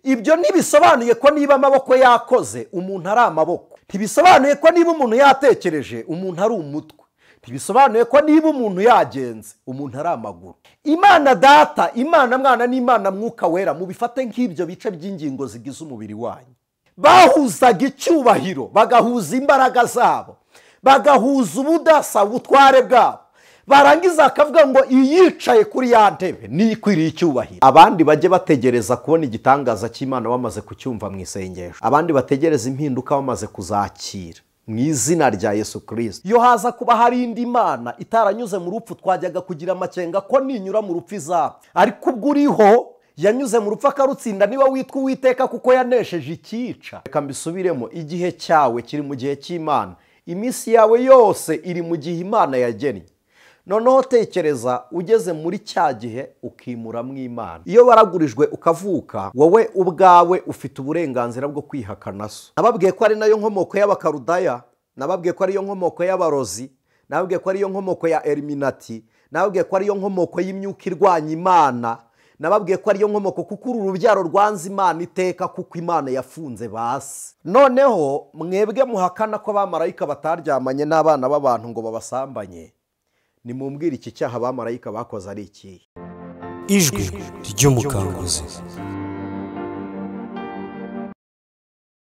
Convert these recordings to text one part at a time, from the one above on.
Ibyo ntibisobanuye ko niba amaboko yakoze umuntu ari amaboko, ntibisobanuye ko niba umuntu yatekereje umuntu ari umutwe, ntibisobanuye ko niba umuntu yagenze umuntu ari amaguru. Imana Data, Imana Mwana n'Imana Mwuka Wera mubifate nk'ibyo bice by'ingingo zigize umubiri wanyu. Bahuzaga icyubahiro, bagahuza imbaraga zabo, bagahuza ubudasa, ubutware bwabo, barangiza akavuga ngo iyicaye kuri ya ntebe nikwiriye icyubahiro. Abandi bajye bategereza kubona igitangaza cy'Imana bamaze kucyumva mu isengesho, abandi bategereza impinduka bamaze kuzakira mu izina rya Yesu Kristo. Iyo haza kuba hari indi Mana itaranyuze mu rupfu, twajyaga kugira amakenga ko ninyura mu rupfu izapfa, ariko ubwo uriho yanyuze mu rupfu akarutsinda, niba witwa Uwiteka kuko yanesheje icyica. Reka mbisubiremo, igihe cyawe kiri mu gihe cy'Imana, iminsi yawe yose iri mu gihe Imana yagennye. Noneho tekereza ugeze muri cya gihe ukimuramo Imana. Iyo waragurijwe ukavuka, wowe ubwawe ufite uburenganzira bwo kwihakana so. Nababwiye ko ari nayo nkomoko y'Abakarudaya, nababwiye ko ariyo nkomoko y'abarozi, nababwiye ko ariyo nkomoko ya Eliminati, nababwiye ko ariyo nkomoko y'imyuka irwanya Imana, nababwiye ko ariyo nkomoko kuko uru rubyaro rwanze Imana iteka, kuko Imana yafunze basi. Noneho mwebwe muhakana ko abamarayika bataryamanye n'abana b'abantu ngo babasambanye, nimumbwire iki cyaha abamarayika bakoze ari ikihe? Ijwi ry'umukanguzi.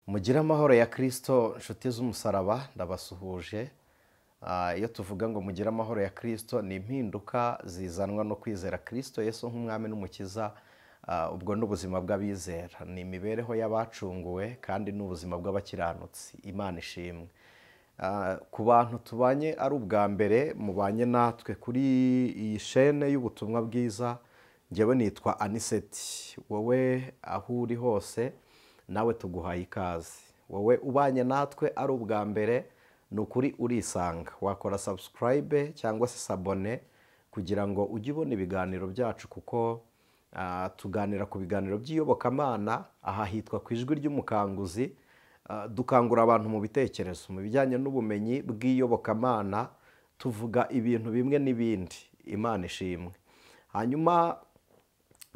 Mugire amahoro ya Kristo, nshuti z'umusaraba, ndabasuhuje. Iyo tuvuga ngo mugire amahoro ya Kristo, ni impinduka zizanwa no kwizera Kristo Yesu nk'umwami n'umukiza. Ubwo n'ubuzima bw'abizera, ni imibereho y'abacunguwe kandi n'ubuzima bw'abakiranutsi. Imana ishimwe. Ku bantu tubanye ari ubwa mbere mubanye natwe kuri iyi shene y'ubutumwa bwiza, njyewe nitwa Aniseti. Wowe aho uri hose nawe tuguhaye ikaze. Wowe ubanye natwe ari ubwa mbere, ni ukuri urisanga, wakora subscribe cyangwa se sabone kugira ngo ujye ubona ibiganiro byacu, kuko tuganira ku biganiro by'iyobokamana. Aha hitwa ku Ijwi ry'Umukanguzi. Dukangura abantu mu bitekerezo, mu bijyanye n'ubumenyi bw'iyobokamana, tuvuga ibintu bimwe n'ibindi. Imana ishimwe. Hanyuma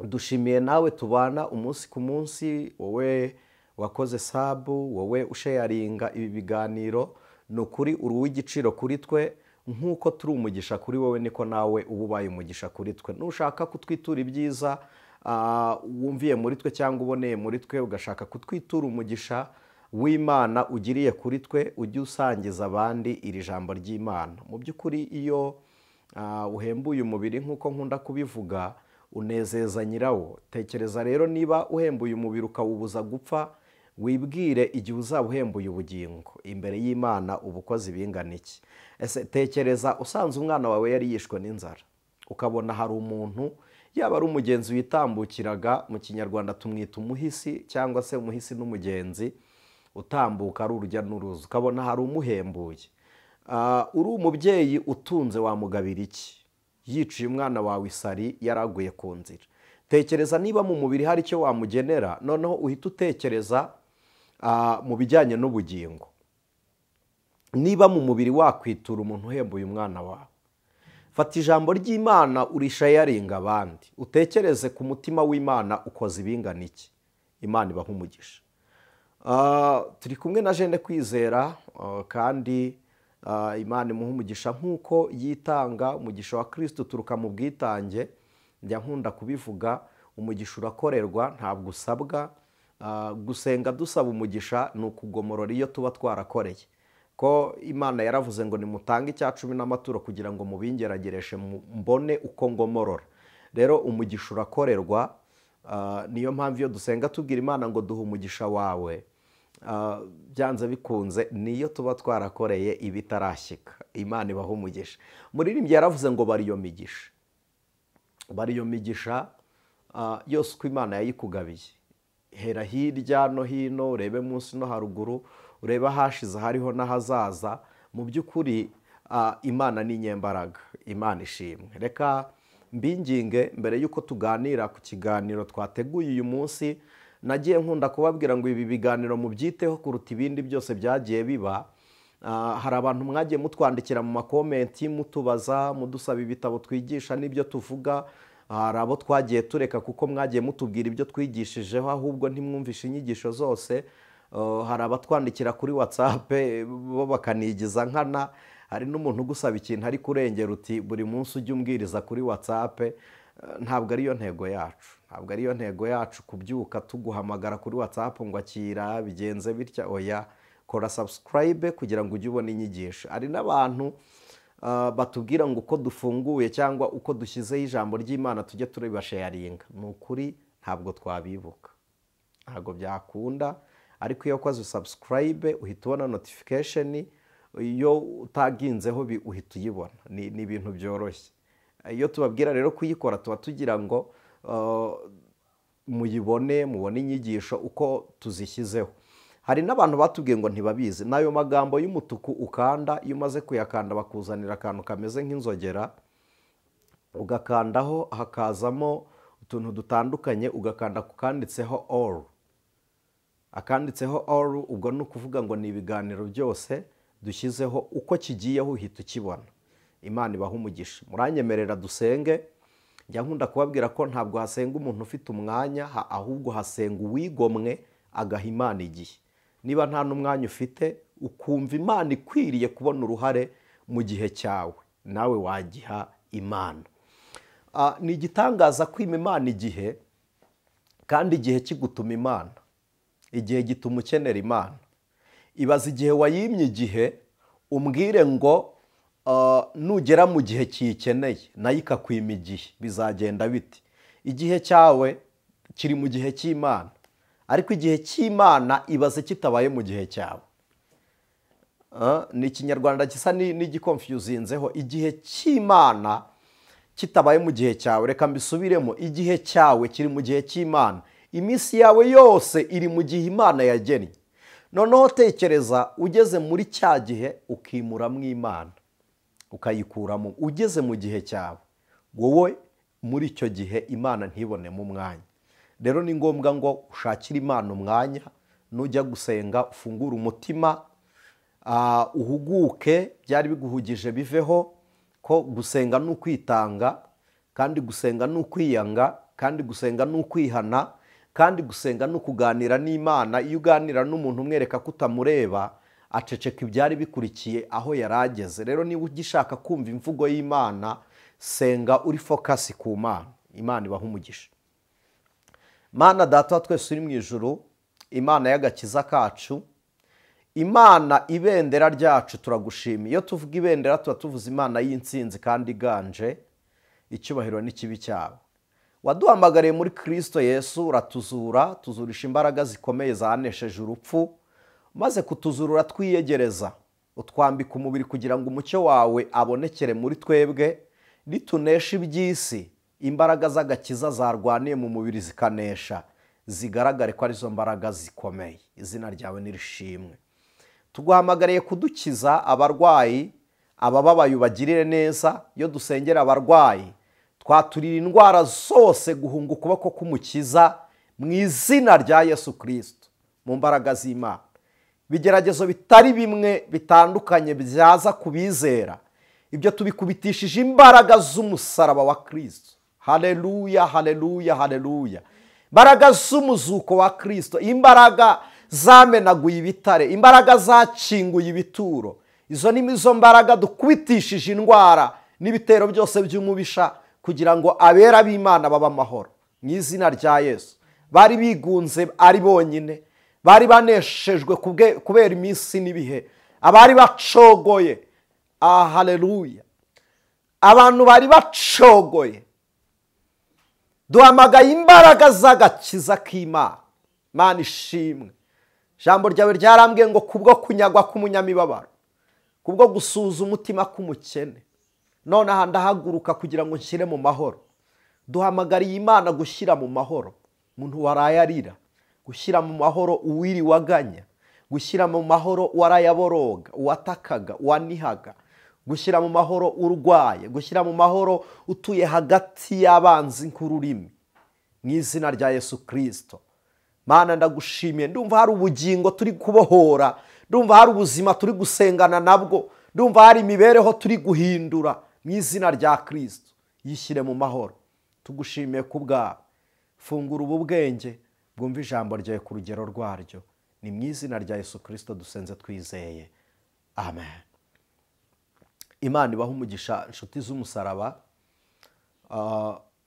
dushimiye nawe tubana umunsi ku munsi, wowe wakoze sabu, wowe usharinga ibi biganiro, ni ukuri uri uw'igiciro kuri twe. Nk'uko turi umugisha kuri wowe, niko nawe uba ubaye umugisha kuri twe. Nushaka kutwitura ibyiza wumviye muri twe cyangwa uboneye muri twe, ugashaka kutwitura umugisha w'Imana ugiriye kuri twe, ujye usangiza abandi iri jambo ry'Imana. Mu by'ukuri iyo uhembuye umubiri, nk'uko nkunda kubivuga, unezeza nyirawo. Tekereza rero niba uhembuye umubiri ukawubuza gupfa, wibwire igihe uzaba uhembuye ubugingo imbere y'Imana uba ukoze ibingana iki. Ese tekereza usanze umwana wawe yari yishwe n'inzara, ukabona hari umuntu, yaba ari umugenzi witambukiraga, mu Kinyarwanda tumwita umuhisi cyangwa se umuhisi n'umugenzi utambuka ari urujya n'uruza, ukabona hari umuhembuye. Uri umubyeyi utunze, wamugabira iki? Yiciye umwana wawe isari yaraguye ku nzira. Tekereza niba mu mubiri hari icyo wamugenera, noneho uhita utekereza mu bijyanye n'ubugingo. Niba mu mubiri wakwitura umuntu uhembuye umwana wawe, fata ijambo ry'Imana urishayaringa abandi, utekereze ku mutima w'Imana ukoze ibingana iki. Imana ibaha umugisha. Turi kumwe na Jene Kwizera, kandi Imana imuha umugisha nk'uko yitanga. Umugisha wa Kristo uturuka mu bwitange, njya nkunda kubivuga, umugisha urakorerwa ntabwo usabwa. Gusenga dusaba umugisha ni ukugomorora iyo tuba twarakoreye, ko Imana yaravuze ngo nimutange icya cumi n'amaturo kugira ngo mubingeragereshe mbone uko ngomorora. Rero umugisha urakorerwa. Niyo mpamvu iyo dusenga tubwira Imana ngo duhe umugisha wawe, byanze bikunze niyo tuba twarakoreye ibitarashyika. Imana ibaha umugisha. Muririmbyi yaravuze ngo bariyo migisha, bariyo migisha yose uko Imana yayikugabiye. Hera hirya no hino, urebe munsi no haruguru, urebe ahashize hariho n'ahazaza. Mu by'ukuri Imana ni inyembaraga. Imana ishimwe. Reka mbinginge mbere y'uko tuganira ku kiganiro twateguye uyu munsi, nagiye nkunda kubabwira ngo ibi biganiro mubyiteho kuruta ibindi byose byagiye biba. Hari abantu mwagiye mutwandikira mu makomenti, mutubaza, mudusaba ibitabo twigisha n'ibyo tuvuga. Hari abo twagiye tureka kuko mwagiye mutubwira ibyo twigishijeho, ahubwo ntimwumvishe inyigisho zose. Hari abatwandikira kuri WhatsApp bo bakanigiza nkana. Hari n'umuntu ugusaba ikintu ari kurengera uti buri munsi ujye umbwiriza kuri WhatsApp. Ntabwo ariyo ntego yacu, ntabwo ariyo ntego yacu kubyuka tuguhamagara kuri WhatsApp ngo akira bigenze bitya. Oya, kora subscribe kugira ngo ujye ubona inyigisho. Hari n'abantu batubwira ngo uko dufunguye cyangwa uko dushyizeho ijambo ry'Imana tujye turibasharinga. Ni ukuri ntabwo twabibuka, ntabwo byakunda. Ariko iyo ukoze subscribe uhita ubona notification, iyo utaginzeho uhita uyibona. Ni ibintu byoroshye. Iyo tubabwira rero kuyikora tuba tugira ngo muyibone, mubone inyigisho uko tuzishyizeho. Hari n'abantu batubwiye ngo ntibabizi. N'ayo magambo y'umutuku ukanda, iyo umaze kuyakanda bakuzanira akantu kameze nk'inzogera, ugakandaho hakazamo utuntu dutandukanye, ugakanda ku kanditseho all. Akanditseho all ubwo ni ukuvuga ngo ni ibiganiro byose dushyizeho, uko kigiyeho uhita ukibona. Imana ibaha umugisha. Muranyemerera dusenge. Njya nkunda kubabwira ko ntabwo hasenga umuntu ufite umwanya, ahubwo hasenga uwigomwe agaha Imana igihe. Niba nta n'umwanya ufite, ukumva Imana ikwiriye kubona uruhare mu gihe cyawe, nawe wagiha Imana. Ni igitangaza kwima Imana igihe, kandi igihe kigutuma Imana. Igihe gituma ukenera Imana. Ibaza igihe wayimye igihe, umbwire ngo nugera mu gihe kiyikeneye nayo ikakwima igihe, bizagenda biti? Igihe cyawe kiri mu gihe cy'Imana, ariko igihe cy'Imana ibaze kitabaye mu gihe cyawe. Ni ikinyarwanda gisa n'igikonfuzinzeho. Igihe cy'Imana kitabaye mu gihe cyawe. Reka mbisubiremo. Igihe cyawe kiri mu gihe cy'Imana, iminsi yawe yose iri mu gihe Imana yagennye. Noneho tekereza ugeze muri cya gihe ukimuramo Imana, ukayikuramo. Ugeze mu gihe cyawe, wowe muri icyo gihe Imana ntibonemo umwanya. Rero ni ngombwa ngo ushakire Imana umwanya. Nujya gusenga ufungure umutima, uhuguke, byari biguhugije biveho. Ko gusenga ni ukwitanga, kandi gusenga ni ukwiyanga, kandi gusenga ni ukwihana, kandi gusenga ni ukuganira n'Imana. Iyo uganira n'umuntu umwereka ko utamureba, aceceka ibyari bikurikiye aho yarageze. Rero niba ugishaka kumva imvugo y'Imana, senga uri focus ku Mana. Imana ibaha umugisha. Mana Data wa twese uri mu ijuru, Imana y'agakiza kacu, Imana ibendera ryacu, turagushimiye. Iyo tuvuga ibendera tuba tuvuze Imana y'intsinzi kandi iganje, icyubahiro n'ikibi cyawe. Waduhamagariye muri Kristo Yesu, uratuzura, tuzurisha imbaraga zikomeye zanesheje urupfu, maze kutuzurura twiyegereza, utwambika umubiri kugira ngo umucyo wawe abonekere muri twebwe. Nitunesha iby'isi, imbaraga z'agakiza zarwaniye mu mubiri zikanesha, zigaragare ko arizo mbaraga zikomeye. Izina ryawe nirishimwe. Tuguhamagariye kudukiza abarwayi, abababaye ubagirire neza. Iyo dusengera abarwayi, twaturira indwara zose guhunga ukuboko k'Umukiza mu izina rya Yesu Kristo, mu mbaraga z'Imana. Ibigeragezo bitari bimwe bitandukanye byaza kubizera, ibyo tubikubitishije imbaraga z'umusaraba wa Kristo. Haleluya, haleluya, haleluya. Imbaraga z'umuzuko wa Kristo, imbaraga zamenaguye ibitare, imbaraga zakinguye ibituro. Izo ni izo mbaraga dukubitishije indwara n'ibitero byose by'umubisha, kugira ngo abera b'Imana babe amahoro mu izina rya Yesu. Bari bigunze ari bonyine, bari baneshejwe kubera iminsi n'ibihe, abari bacogoye. Haleluya. Abantu bari bacogoye, duhamagaye imbaraga z'agakiza k'Imana. Mana ishimwe. Ijambo ryawe ryarambwiye ngo kubwo kunyagwa k'umunyamibabaro, kubwo gusuza umutima k'umukene, nonaha ndahaguruka kugira ngo nshyire mu mahoro. Duhamagariye Imana gushyira mu mahoro umuntu waraye arira, gushyira mu mahoro uwiriwaganya, gushyira mu mahoro uwarayaboroga, uwatakaga, uwanihaga, gushyira mu mahoro urwaye, gushyira mu mahoro utuye hagati y'abanzi nk'ururimi, mu izina rya Yesu Kristo. Mana ndagushimiye. Ndumva hari ubugingo turi kubohora, ndumva hari ubuzima turi gusengana nabwo, ndumva hari imibereho turi guhindura mu izina rya Kristo. Yishyire mu mahoro. Tugushimiye ku bwawe. Fungura ubu bwenge bwumva ijambo ryawe ku rugero rwaryo. Ni mu izina rya Yesu Kristo dusenze twizeye, amen. Imana ibahe umugisha inshuti z'umusaraba.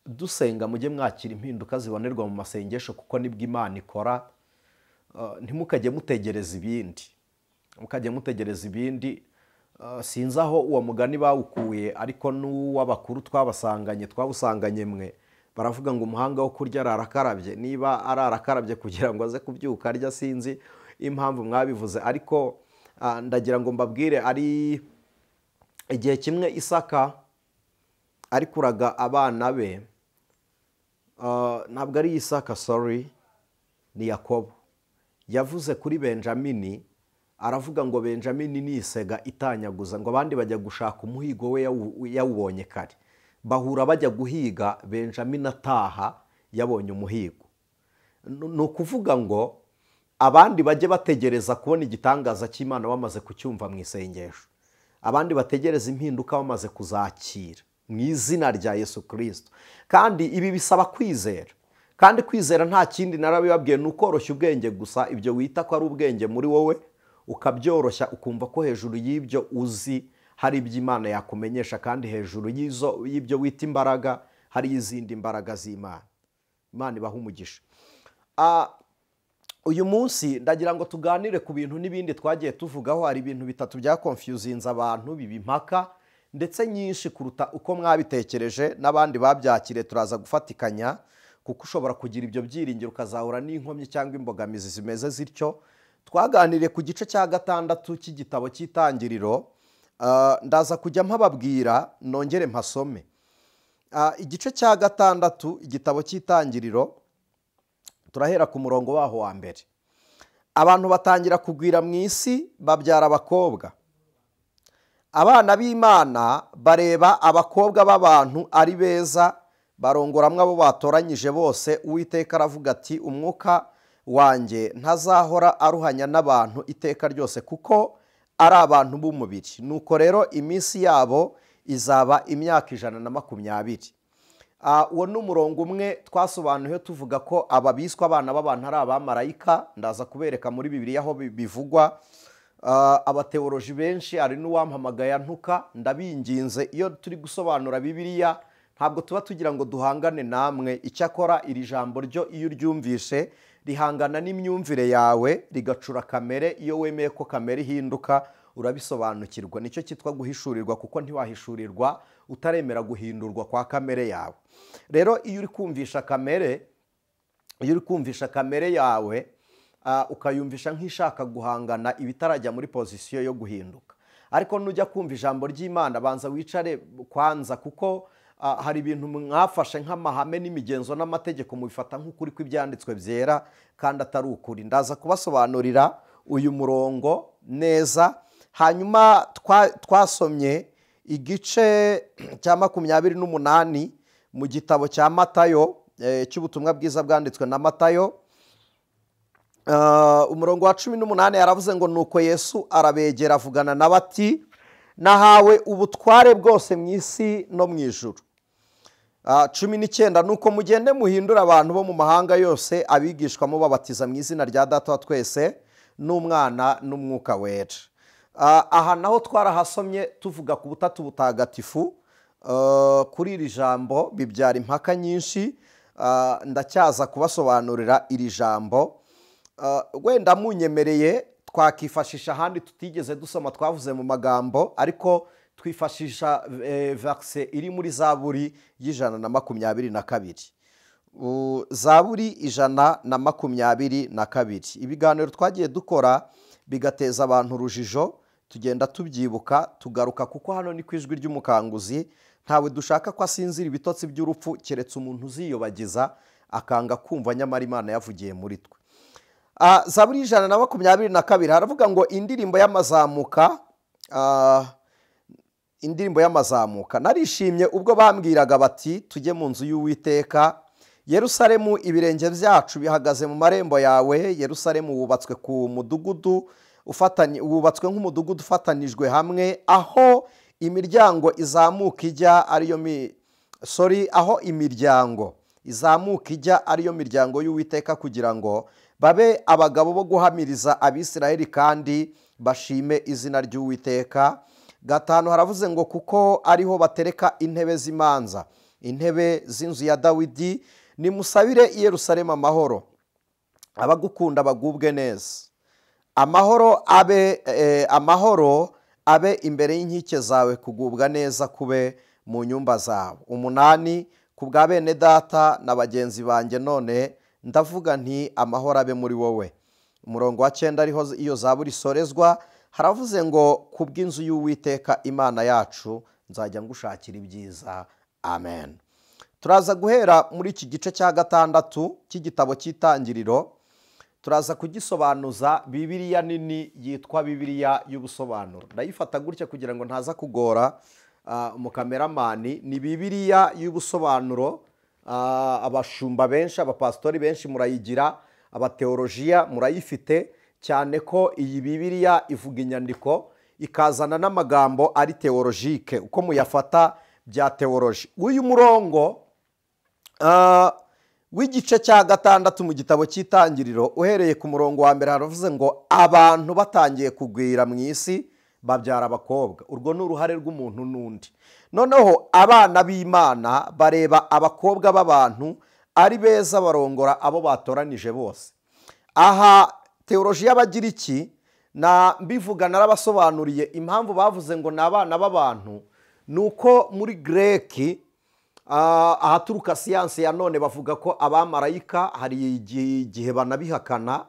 Dusenga mujye mwakira impinduka zibonerwa mu masengesho, kuko nibwo Imana ikora. Ntimukajye mutegereza ibindi, mukajye mutegereza ibindi. Sinzi aho uwo mugani bawukuye, ariko n'uw'abakuru twabasanganye, twawusanganye mwe. Baravuga ngo umuhanga wo kurya ararakarabye. Niba ararakarabye kugira ngo aze kubyuka arya, sinzi impamvu mwabivuze, ariko ndagira ngo mbabwire, ari igihe kimwe Isaka ari kuraga abana be, ntabwo ari Isaka, sorry, ni Yakobo. Yavuze kuri Benjamini, aravuga ngo Benjamini ni isega itanyaguza, ngo abandi bajya gushaka umuhigo we yawubonye kare. Bahura bajya guhiga, Benjamini ataha yabonye umuhigo. Ni ukuvuga ngo abandi bajye bategereza kubona igitangaza cy'Imana bamaze kucyumva mu isengesho, abandi bategereza impinduka bamaze kuzakira mu izina rya Yesu Kristo. Kandi ibi bisaba kwizera, kandi kwizera nta kindi narabibabwiye, ni ukoroshya ubwenge gusa. Ibyo wita ko ari ubwenge muri wowe ukabyoroshya, ukumva ko hejuru y'ibyo uzi hari ibyo Imana yakumenyesha, kandi hejuru y'ibyo wita imbaraga hari izindi mbaraga z'Imana. Imana ibahe umugisha. Uyu munsi ndagira ngo tuganire ku bintu n'ibindi twagiye tuvugaho. Hari ibintu bitatu bya confusinze abantu, biba impaka ndetse nyinshi kuruta uko mwabitekereje, n'abandi babyakire turaza gufatikanya, kuko ushobora kugira ibyo byiringiro ukazahura n'inkomyi cyangwa imbogamizi zimeze zityo. Twaganiriye ku gice cya 6 cy'igitabo cy'Itangiriro. Ndaza kujya mpababwira nongere mpasome. Igice cya 6 igitabo cy'Itangiriro, turahera ku murongo waho wa mbere. Abantu batangira kugwira mu isi, babyara abakobwa. Abana b'Imana bareba abakobwa b'abantu ari beza, barongoramwe abo batoranyije bose. Uwiteka aravuga ati umwuka wanjye ntazahora aruhanya n'abantu iteka ryose, kuko ari abantu b'umubiri. Nuko rero iminsi yabo izaba imyaka 120. Uwo ni umurongo umwe twasobanuye tuvuga ko ababiswa abana b'abantu ari abamarayika. Ndaza kubereka muri Bibiliya aho bivugwa. Abateoloji benshi, ari n'uwampamagaye antuka, ndabinginze, iyo turi gusobanura Bibiliya ntabwo tuba tugira ngo duhangane namwe. Icyakora iri jambo ryo iyo uryumvishe rihangana n'imyumvire yawe, rigacura kamere. Iyo wemeye ko kamere ihinduka urabisobanukirwa. Nicyo cyitwa guhishurirwa, kuko ntiwahishurirwa utaremera guhindurwa kwa kamere yawe. Rero iyo uri kumvisha kamere, iyo uri kumvisha kamere yawe, ukayumvisha nk'ishaka guhangana, ibitarajya muri pozisiyo yo guhinduka. Ariko nujya kumva ijambo ry'Imana banza wicare kwanza, kuko hari ibintu mwafashe nk'amahame n'imigenzo n'amategeko mubifata nk'ukuri kw'ibyanditswe byera, kandi atari ukuri. Ndaza kubasobanurira uyu murongo neza. Hanyuma twasomye igice cya 28 mu gitabo cya Matayo, cy'ubutumwa bwiza bwanditswe na Matayo. Umurongo wa 18 yaravuze ngo nuko Yesu arabegera avugana na bati nahawe ubutware bwose mu isi no mu ijuru. 19 nuko mugende muhindura abantu bo mu mahanga yose abigishwa mubabatiza mu izina rya Data wa twese n'Umwana n'Umwuka Wera. Aha naho twarahasomye tuvuga ku butatu butagatifu. Kuri iri jambo bibyara impaka nyinshi. Ndacyaza kubasobanurira iri jambo. Wenda munyemereye twakifashisha ahandi tutigeze dusoma, twavuze mu magambo, ariko twifashisha verse iri muri Zaburi y'122. Zaburi 122. Ibiganiro twagiye dukora bigateza abantu urujijo, tugenda tubyibuka tugaruka, kuko hano ni ku ijwi ry'umukanguzi. Ntawe dushaka ko asinzira ibitotsi by'urupfu, keretse umuntu uziyobagiza akanga kumva nyamara Imana yavugiye muri twe. Zaburi 122 haravuga ngo indirimbo y'amazamuka. Indirimbo y'amazamuka. Narishimye ubwo bambwiraga bati tujye mu nzu y'Uwiteka. Yerusalemu, ibirenge byacu bihagaze mu marembo yawe. Yerusalemu wubatswe ku mudugudu ufatanye, wubatswe nk'umudugudu ufatanijwe hamwe, aho imiryango izamuka ijya, ariyo sorry, aho imiryango izamuka ijya ariyo miryango y'Uwiteka, kugira ngo babe abagabo bo guhamiriza Abisirayeli kandi bashime izina ry'Uwiteka. 5 haravuze ngo kuko ariho batereka intebe z'imanza, intebe z'inzu ya Dawidi, nimusabire i Yerusalemu amahoro, abagukunda bagubwe neza, amahoro abe imbere y'inkike zawe, kugubwa neza kube mu nyumba zawe. 8 ku bwa bene data na bagenzi banjye none ndavuga nti amahoro abe muri wowe. Umurongo wa 9 ariho iyo zaburi isorezwa, haravuze ngo ku bw'inzu y'Uwiteka Imana yacu nzajya ngushakira ibyiza. Amen. Turaza guhera muri iki gice cya 6 cy'igitabo cy'Itangiriro, turaza kugisobanuza Bibiliya nini yitwa Bibiliya y'ubusobanuro. Ndayifata gutya kugira ngo ntaza kugora umukameramani. Ni Bibiliya y'ubusobanuro, abashumba benshi, abapastori benshi murayigira, abateolojiya murayifite, cyane ko iyi Bibiliya ivuga inyandiko ikazana n'amagambo ari teologike, uko muyafata bya teoloji. Uyu murongo w'igice cya 6 mu gitabo cy'Itangiriro, uhereye ku murongo wa 1, haravuze ngo abantu batangiye kugwira mu isi babyara abakobwa. Urwo ni uruhare rw'umuntu n'undi. Noneho abana b'Imana bareba abakobwa b'abantu ari beza, barongora abo batoranije bose. Aha teoloji y'Abagiriki na mbivuga narabasobanuriye impamvu bavuze ngo ni abana b'abantu, nuko muri Greki ahaturuka siyansi ya none bavuga ko abamarayika hari igihe banabihakana,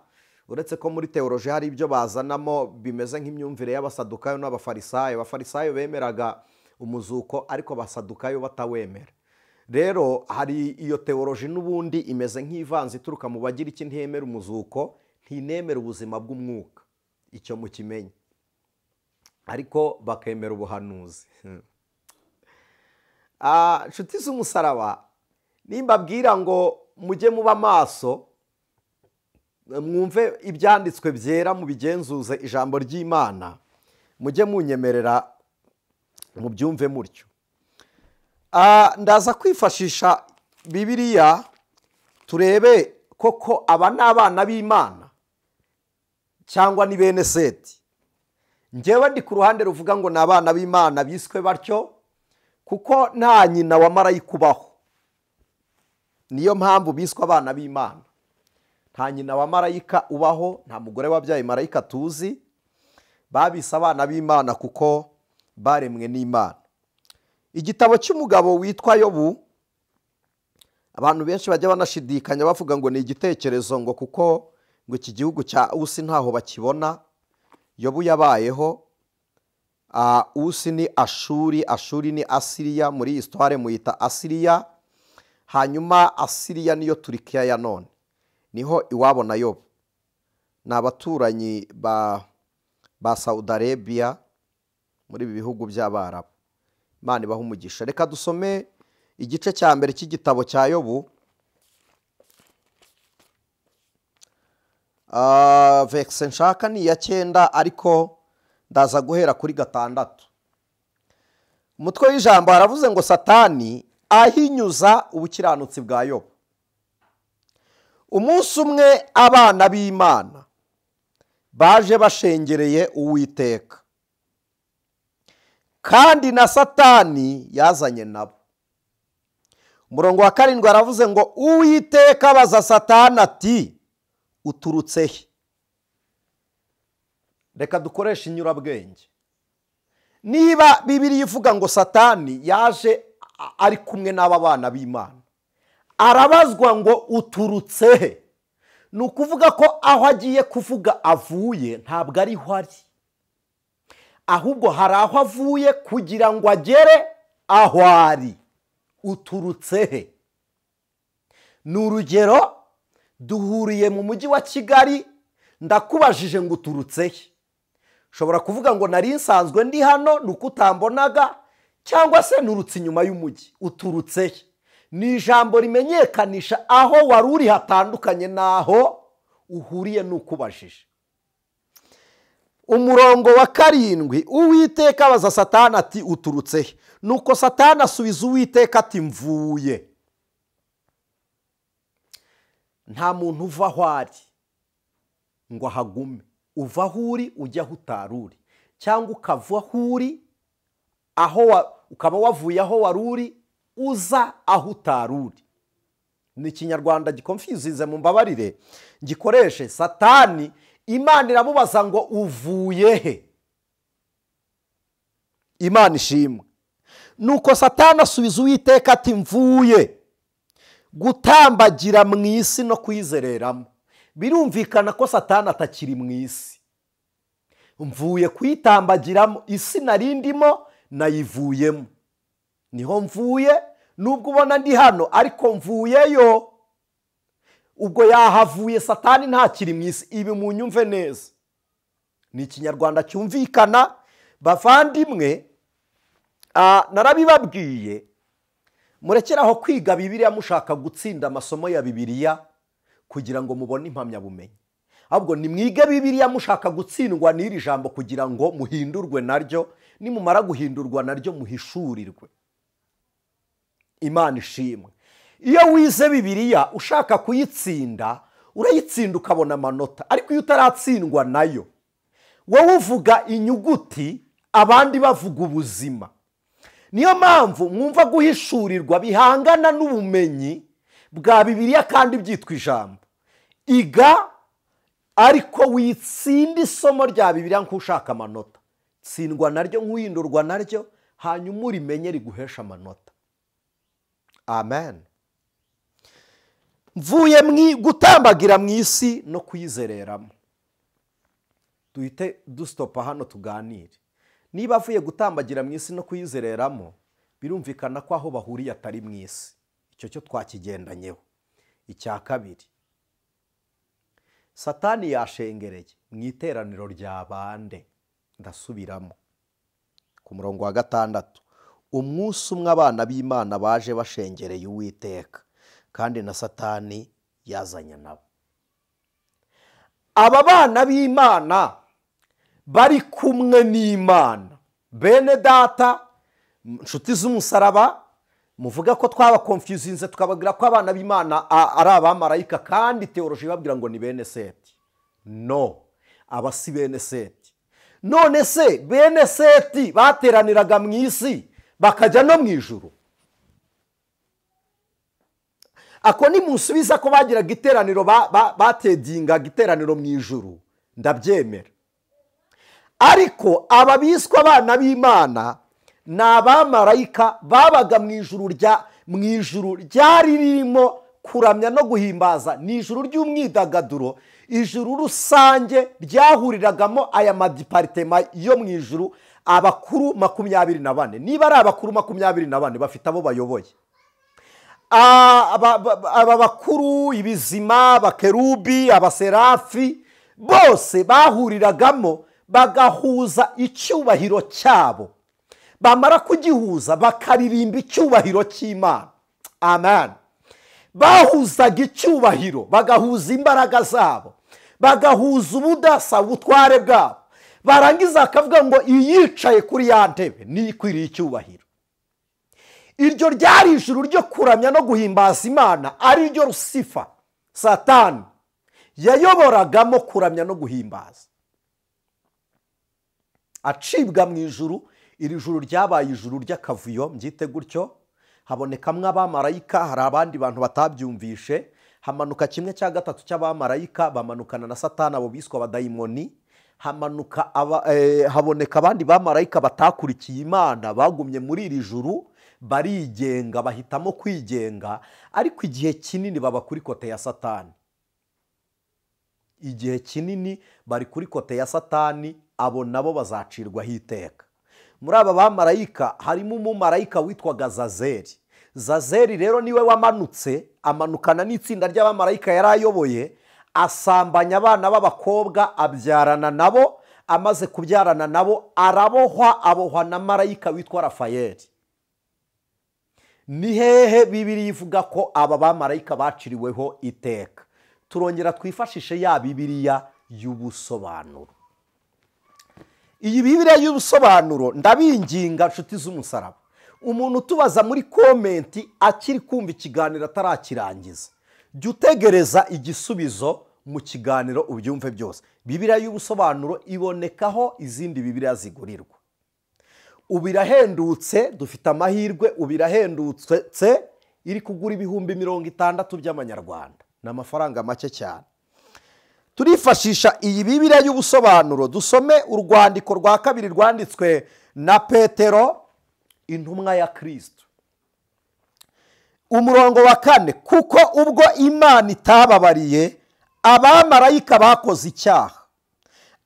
uretse ko muri teoloji hari ibyo bazanamo bimeze nk'imyumvire y'abasadukayo n'abafarisayo. Abafarisayo bemeraga umuzuko ariko abasadukayo batawemera. Rero hari iyo teoloji n'ubundi imeze nk'ivanze ituruka mu Bagiriki, ntiyemera umuzuko, ntinemera ubuzima bw'umwuka, icyo mukimenye, ariko bakemera ubuhanuzi. Nshuti z'umusaraba, nimbabwira ngo mujye muba maso, mwumve ibyanditswe byera, mubigenzuze ijambo ry'Imana, mujye munyemerera mubyumve mutyo. Ndaza kwifashisha Bibiliya turebe koko aba ni abana b'Imana cyangwa ni bene Seti. Njyewe ndi ku ruhande ruvuga ngo ni abana b'Imana biswe batyo, kuko nta nyina wa marayika ubaho. Niyo mpamvu biswe abana b'Imana. Nta nyina wa marayika ubaho, nta mugore wabyaye marayika tuzi. Babise abana b'Imana kuko baremwe n'Imana. Igitabo cy'umugabo witwa Yobu, abantu benshi bajya banashidikanya bavuga ngo ni igitekerezo, ngo kuko ngo iki gihugu cya Usi ntaho bakibona. Yobu yabayeho. Usi ni Ashuri, Ashuri ni Asiriya, muri histoire muyita Asiriya. Hanyuma Asiriya niyo Turikiya ya none, niho iwabo na Yobu. Ni abaturanyi ba Saudi Arabia muri ibi bihugu by'Abarabu. Imana ibahe umugisha. Reka dusome igice cya 1 cy'igitabo cya Yobu. Verse nshaka ni iya 9, ariko ndaza guhera kuri 6. Umutwe w'ijambo haravuze ngo Satani ahinyuza ubukiranutsi bwa Yobu. Umunsi umwe abana b'Imana baje bashengereye Uwiteka, kandi na Satani yazanye nabo. Umurongo wa 7 aravuze ngo Uwiteka abaza Satani ati uturutse he? Reka dukoreshe inyurabwenge. Niba Bibiliya ivuga ngo Satani yaje ari kumwe n'aba bana b'Imana, arabazwa ngo uturutse he? Ni ukuvuga ko aho agiye kuvuga avuye ntabwo ariho ari, ahubwo hari aho avuye kugira ngo agere aho ari. Uturutse he? Ni urugero, duhuriye mu mujyi wa Kigali, ndakubajije ngo uturutse he? Ushobora kuvuga ngo nari nsanzwe ndi hano nuko utambonaga, cyangwa se nurutse inyuma y'umujyi. Uturutse he? Ni ijambo rimenyekanisha aho wari uri hatandukanye n'aho uhuriye n'ukubajije. Umurongo wa 7, Uwiteka abaza Satani ati uturutse he? Nuko Satani asubiza Uwiteka ati mvuye. Nta muntu uva aho ari ngo ahagume. Uva aho uri ujya aho utari uri, cyangwa ukava aho uri aho ukaba wavuye aho wari uri uza aho utari uri. Ni ikinyarwanda gikonfuzize, mumbabarire gikoreshe. Satani Imana iramubaza ngo uvuye he? Imana ishimwe. Nuko Satani asubiza Uwiteka ati mvuye gutambagira mu isi no kuyizereramo. Birumvikana ko Satani atakiri mu isi. Mvuye kuyitambagiramo, isi narindimo nayivuyemo, niho mvuye. Nubwo ubona ndi hano ariko mvuyeyo. Ubwo yahavuye, Satani ntakiri mu isi. Ibi munyumve neza, ni ikinyarwanda cyumvikana bavandimwe. Narabibabwiye, murekeraho kwiga Bibiliya mushaka gutsinda amasomo ya Bibiliya kugira ngo mubone impamyabumenyi. Ahubwo nimwige Bibiliya mushaka gutsindwa n'iri jambo kugira ngo muhindurwe naryo, nimumara guhindurwa naryo muhishurirwe. Imana ishimwe. Iyo wize Bibiliya ushaka kuyitsinda, urayitsinda ukabona amanota. Ariko iyo utaratsindwa nayo, wowe uvuga inyuguti, abandi bavuga ubuzima. Niyo mpamvu mwumva guhishurirwa bihangana n'ubumenyi bwa Bibiliya kandi byitwa ijambo. Iga ariko witsinda isomo rya Bibiliya nk'ushaka amanota. Tsindwa naryo nk'uhindurwa naryo, hanyuma urimenye riguhesha amanota. Amen. Mvuye gutambagira mu isi no kuyizereramo. Duhite dustopa hano tuganire. Niba avuye gutambagira mu isi no kuyizereramo, birumvikana ko aho bahuriye atari mu isi. Icyo cyo twakigendanyeho. Icya kabiri, Satani yashengereye mu iteraniro rya bande. Ndasubiramo ku murongo wa 6. Umunsi umwe abana b'Imana baje bashengereye Uwiteka, kandi na Satani yazanye nabo. Aba bana b'Imana bari kumwe n'Imana. Bene data, nshuti z'umusaraba, muvuga ko twaba confusinze tukababwira ko abana b'Imana ari abamarayika, kandi theology babwira ngo ni bene Seti. No, aba si bene Seti. None se bene Seti bateraniraga mu isi bakajya no mu ijuru? Ako ni musubiza ko bagiraga iteraniro, batedingaga iteraniro mu ijuru, ndabyemera. Ariko aba biswa abana b'Imana ni abamarayika babaga mu ijuru ryari ririmo kuramya no guhimbaza. Ni ijuru ry'umwidagaduro, ijuru rusange ryahuriragamo aya madiparitema yo mu ijuru, abakuru 24. Niba ari abakuru 24 bafite abo bayoboye. Aba bakuru, ibizima, abakerubi, abaserafi, bose bahuriragamo bagahuza icyubahiro cyabo. Bamara kugihuza bakaririmba icyubahiro cy'Imana. Amen. Bahuzaga icyubahiro, bagahuza imbaraga zabo, bagahuza ubudasa, ubutware bwabo. Barangiza akavuga ngo iyicaye kuri ya ntebe niyikwiriye icyubahiro. Iryo ryari ijuru ryo kuramya no guhimbaza Imana, ari ryo Lusifa Satani yayoboragamo kuramya no guhimbaza. Acibwa mu ijuru, iri juru ryabaye ijuru ry'akavuyo, mbyite gutyo. Habonekamwe abamarayika, hari abandi bantu batabyumvishe. Hamanuka 1/3 cy'abamarayika bamanukana na Satani, abo biswa abadayimoni. Hamanuka haboneka abandi bamarayika batakurikiye Imana, bagumye muri iri juru barigenga, bahitamo kwigenga, ariko igihe kinini baba kuri kote ya Satani. Igihe kinini bari kuri kote ya Satani, abo nabo bazacirwaho iteka. Muri aba bamarayika harimo umumarayika witwaga Zazeli. Zazeli rero niwe wamanutse, amanukana n'itsinda ry'abamarayika yari ayoboye, asambanya abana b'abakobwa, abyarana nabo. Amaze kubyarana nabo arabohwa, abohwa na marayika witwa Rafayeli. Ni hehe Bibiliya ivuga ko aba bamarayika baciriweho iteka? Turongera twifashishe ya Bibiliya y'ubusobanuro. Iyi Bibiliya y'ubusobanuro ndabinginga nshuti z'umusaraba, umuntu utubaza muri comment akiri kumva ikiganiro atarakirangiza, jya utegereza igisubizo mu kiganiro ubyumve byose. Bibiliya y'ubusobanuro ibonekaho izindi Bibiliya zigurirwa. Ubu irahendutse, dufite amahirwe, ubu irahendutse, iri kugura 60,000 by'amanyarwanda, ni amafaranga make cyane. Turifashisha iyi Bibiliya y'ubusobanuro dusome urwandiko rwa kabiri rwanditswe na Petero intumwa ya Kristo, umurongo wa 4: kuko ubwo Imana itababariye abamarayika bakoze icyaha,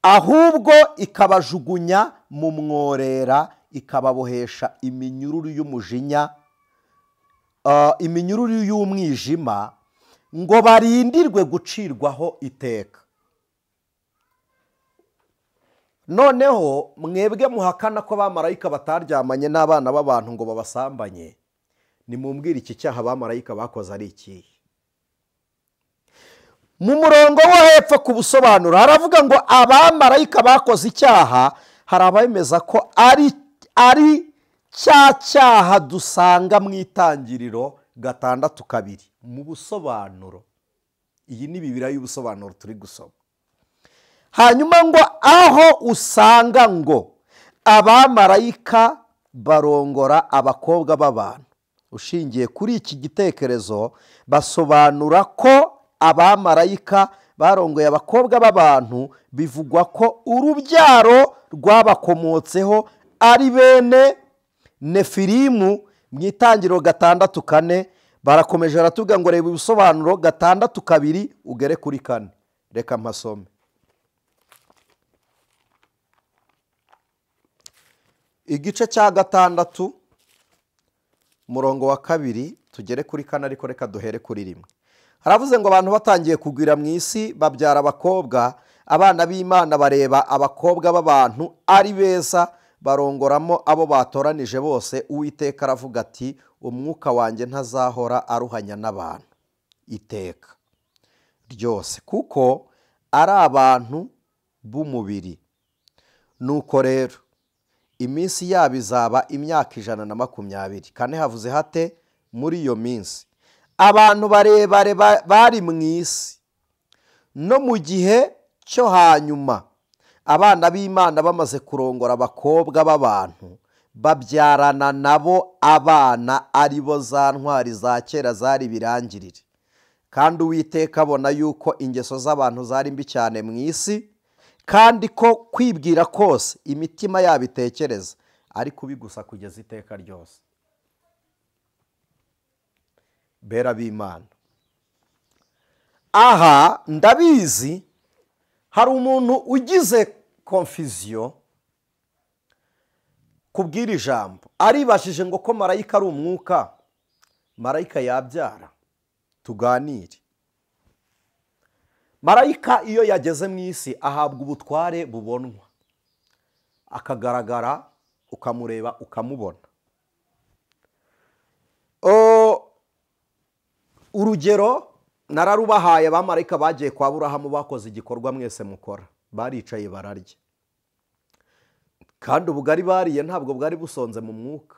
ahubwo ikabajugunya mu mworera, ikababohesha iminyururu y'umujinya, iminyururu y'umwijima, ngo barindirwe gucirwaho iteka. Noneho mwebwe muhakana ko abamarayika bataryamanye n'abana b'abantu ngo babasambanye, nimumbwire iki cyaha abamarayika bakoze ari ikihe? Mu murongo wo hepfo ku busobanuro haravuga ngo abamarayika bakoze icyaha, hari abemeza ko ari cya cyaha dusanga mu Itangiriro 6:2 mu busobanuro. Iyi ni Bibiliya y'ubusobanuro turi gusoma. Hanyuma ngo aho usanga ngo abamarayika barongora abakobwa b'abantu, ushingiye kuri iki gitekerezo basobanura ko abamarayika barongoye abakobwa b'abantu, bivugwa ko urubyaro rwabakomotseho ari bene Nefilimu mu Itangiriro 6:4. Barakomeje baratubwira ngo reba ubusobanuro 6:2 ugere kuri 4. Reka mpasome. Igice cya 6 murongo wa 2 tugere kuri 4, ariko reka duhere kuri 1. Haravuze ngo abantu batangiye kugwira mu isi babyara abakobwa, abana b'Imana bareba abakobwa b'abantu ari beza, barongoramo abo batoranije bose. Uwiteka aravuga ati umwuka wanjye ntazahora aruhanya n'abantu iteka ryose, kuko ari abantu b'umubiri. Nuko rero iminsi yabo izaba imyaka 120. Kane havuze hate muri iyo minsi abantu barebare bari mu isi, no mu gihe cyo hanyuma abana b'Imana bamaze kurongora abakobwa b'abantu, babyarana nabo abana ari bo za ntwari za kera zari birangirire. Kandi Uwiteka abona yuko ingeso z'abantu zari mbi cyane mu isi, kandi ko kwibwira kose imitima yabo itekereza ari kubi gusa kugeza iteka ryose. Bera b'Imana, aha ndabizi hari umuntu ugize confusion kubwira ijambo, aribashije ngo ko marayika ari umwuka, marayika yabyara. Tuganire. Marayika iyo yageze mu isi ahabwa ubutware bubonwa, akagaragara, ukamureba ukamubona. Urugero nararubahaye, abamarayika bagiye kwa Aburahamu bakoze igikorwa mwese mukora, baricaye bararya, kandi ubugari bariye ntabwo bwari busonze mu mwuka,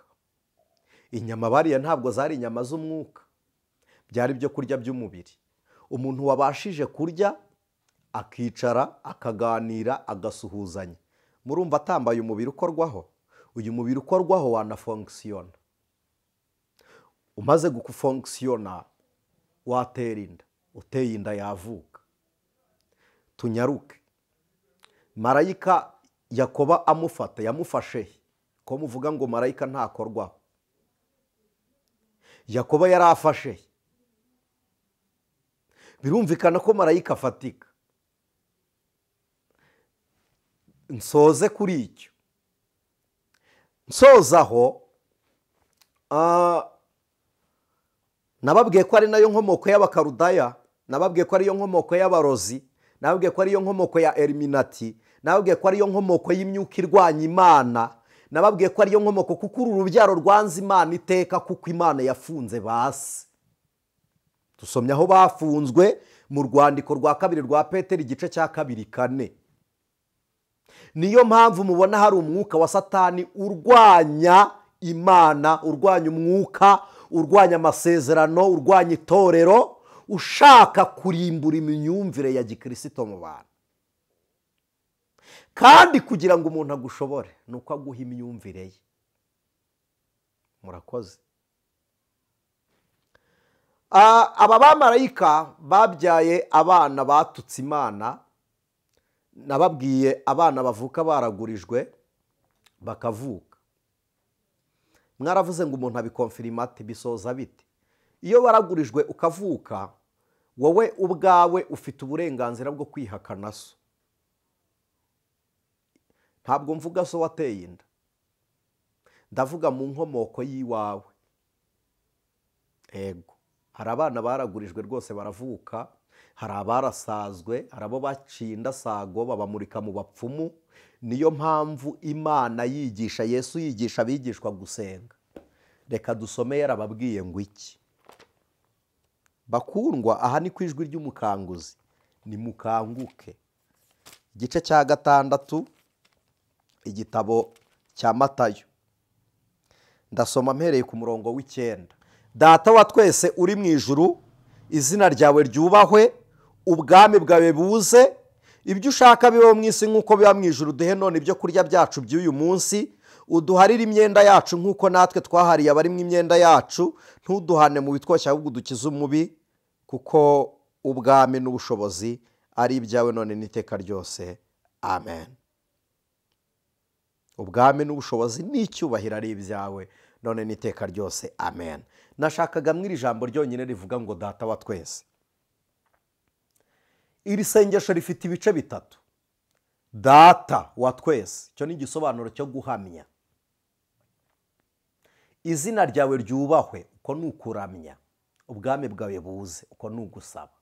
inyama bariye ntabwo zari inyama z'umwuka, byari byo kurya by'umubiri. Umuntu wabashije kurya akicara akaganira agasuhuzanya, murumva atambaye umubiri ukorwaho. Uyu mubiri ukorwaho wanafonkisiyona, umaze gufonkisiyona watera inda, uteye inda yavuka. Tunyaruke. Marayika Yakoba amufata, yamufashe ko muvuga ngo marayika ntakorwaho, Yakoba yarafashe. Birumvikana ko marayika afatika. Nsoze kuri icyo, nsozaho nababwiye ko ari nayo nkomoko y'abakarudaya, nababwiye ko ariyo nkomoko y'abarozi, nababwiye ko ariyo nkomoko ya Eliminati, nababwiye ko ariyo nkomoko y'imyuka irwanya Imana, nababwiye ko ariyo nkomoko kuko uru rubyaro rwanze Imana iteka, kuko Imana yafunze basi. Dusomye aho bafunzwe mu rwandiko rwa 2 rwa Petero igice cya 2:4. Niyo mpamvu mubona hari umwuka wa Satani urwanya Imana, urwanya umwuka, urwanya amasezerano, urwanya itorero, ushaka kurimbura imyumvire ya gikirisito mu bantu. Kandi kugira ngo umuntu agushobore ni uko aguha imyumvire ye. Murakoze. Aba bamarayika babyaye abana batutse Imana, nababwiye abana bavuka baragurijwe bakavuka. Mwaravuze ngo umuntu abikonfirimate bisoza bite? Iyo waragurijwe ukavuka, wowe ubwawe ufite uburenganzira bwo kwihakana so. Ntabwo mvuga so wateye inda, ndavuga mu nkomoko y'iwawe. Ego, hari abana baragurijwe rwose baravuka, hari abarasazwe, hari abo baciye indasago babamurika mu bapfumu. Niyo mpamvu Imana yigisha, Yesu yigisha abigishwa gusenga. Reka dusome yarababwiye ngo iki? Bakundwa, aha ni ku ijwi ry'umukanguzi, nimukanguke. Igice cya 6 igitabo cya Matayo, ndasoma mpereye ku murongo w'9. Data wa twese uri mu ijuru, izina ryawe ryubahwe, ubwami bwawe buze, ibyo ushaka bibe mu isi nk'uko biba mu ijuru. Duhe none ibyo kurya byacu by'uyu munsi, uduharire imyenda yacu nk'uko natwe twahariye abari mu imyenda yacu, ntuduhane mu bitwoshya ahubwo udukize umubi, kuko ubwami n'ubushobozi ari ibyawe none n'iteka ryose. Amen. Ubwami n'ubushobozi n'icyubahiro ari ibyawe none n'iteka ryose. Amen. Nashakaga mw'iri jambo ryonyine rivuga ngo Data wa twese. Iri sengesho rifite ibice bitatu. Data wa twese, cyo ni igisobanuro cyo guhamya. Izina ryawe ryubahwe, uko ni ukuramya. Ubwami bwawe buze, uko ni ugusaba.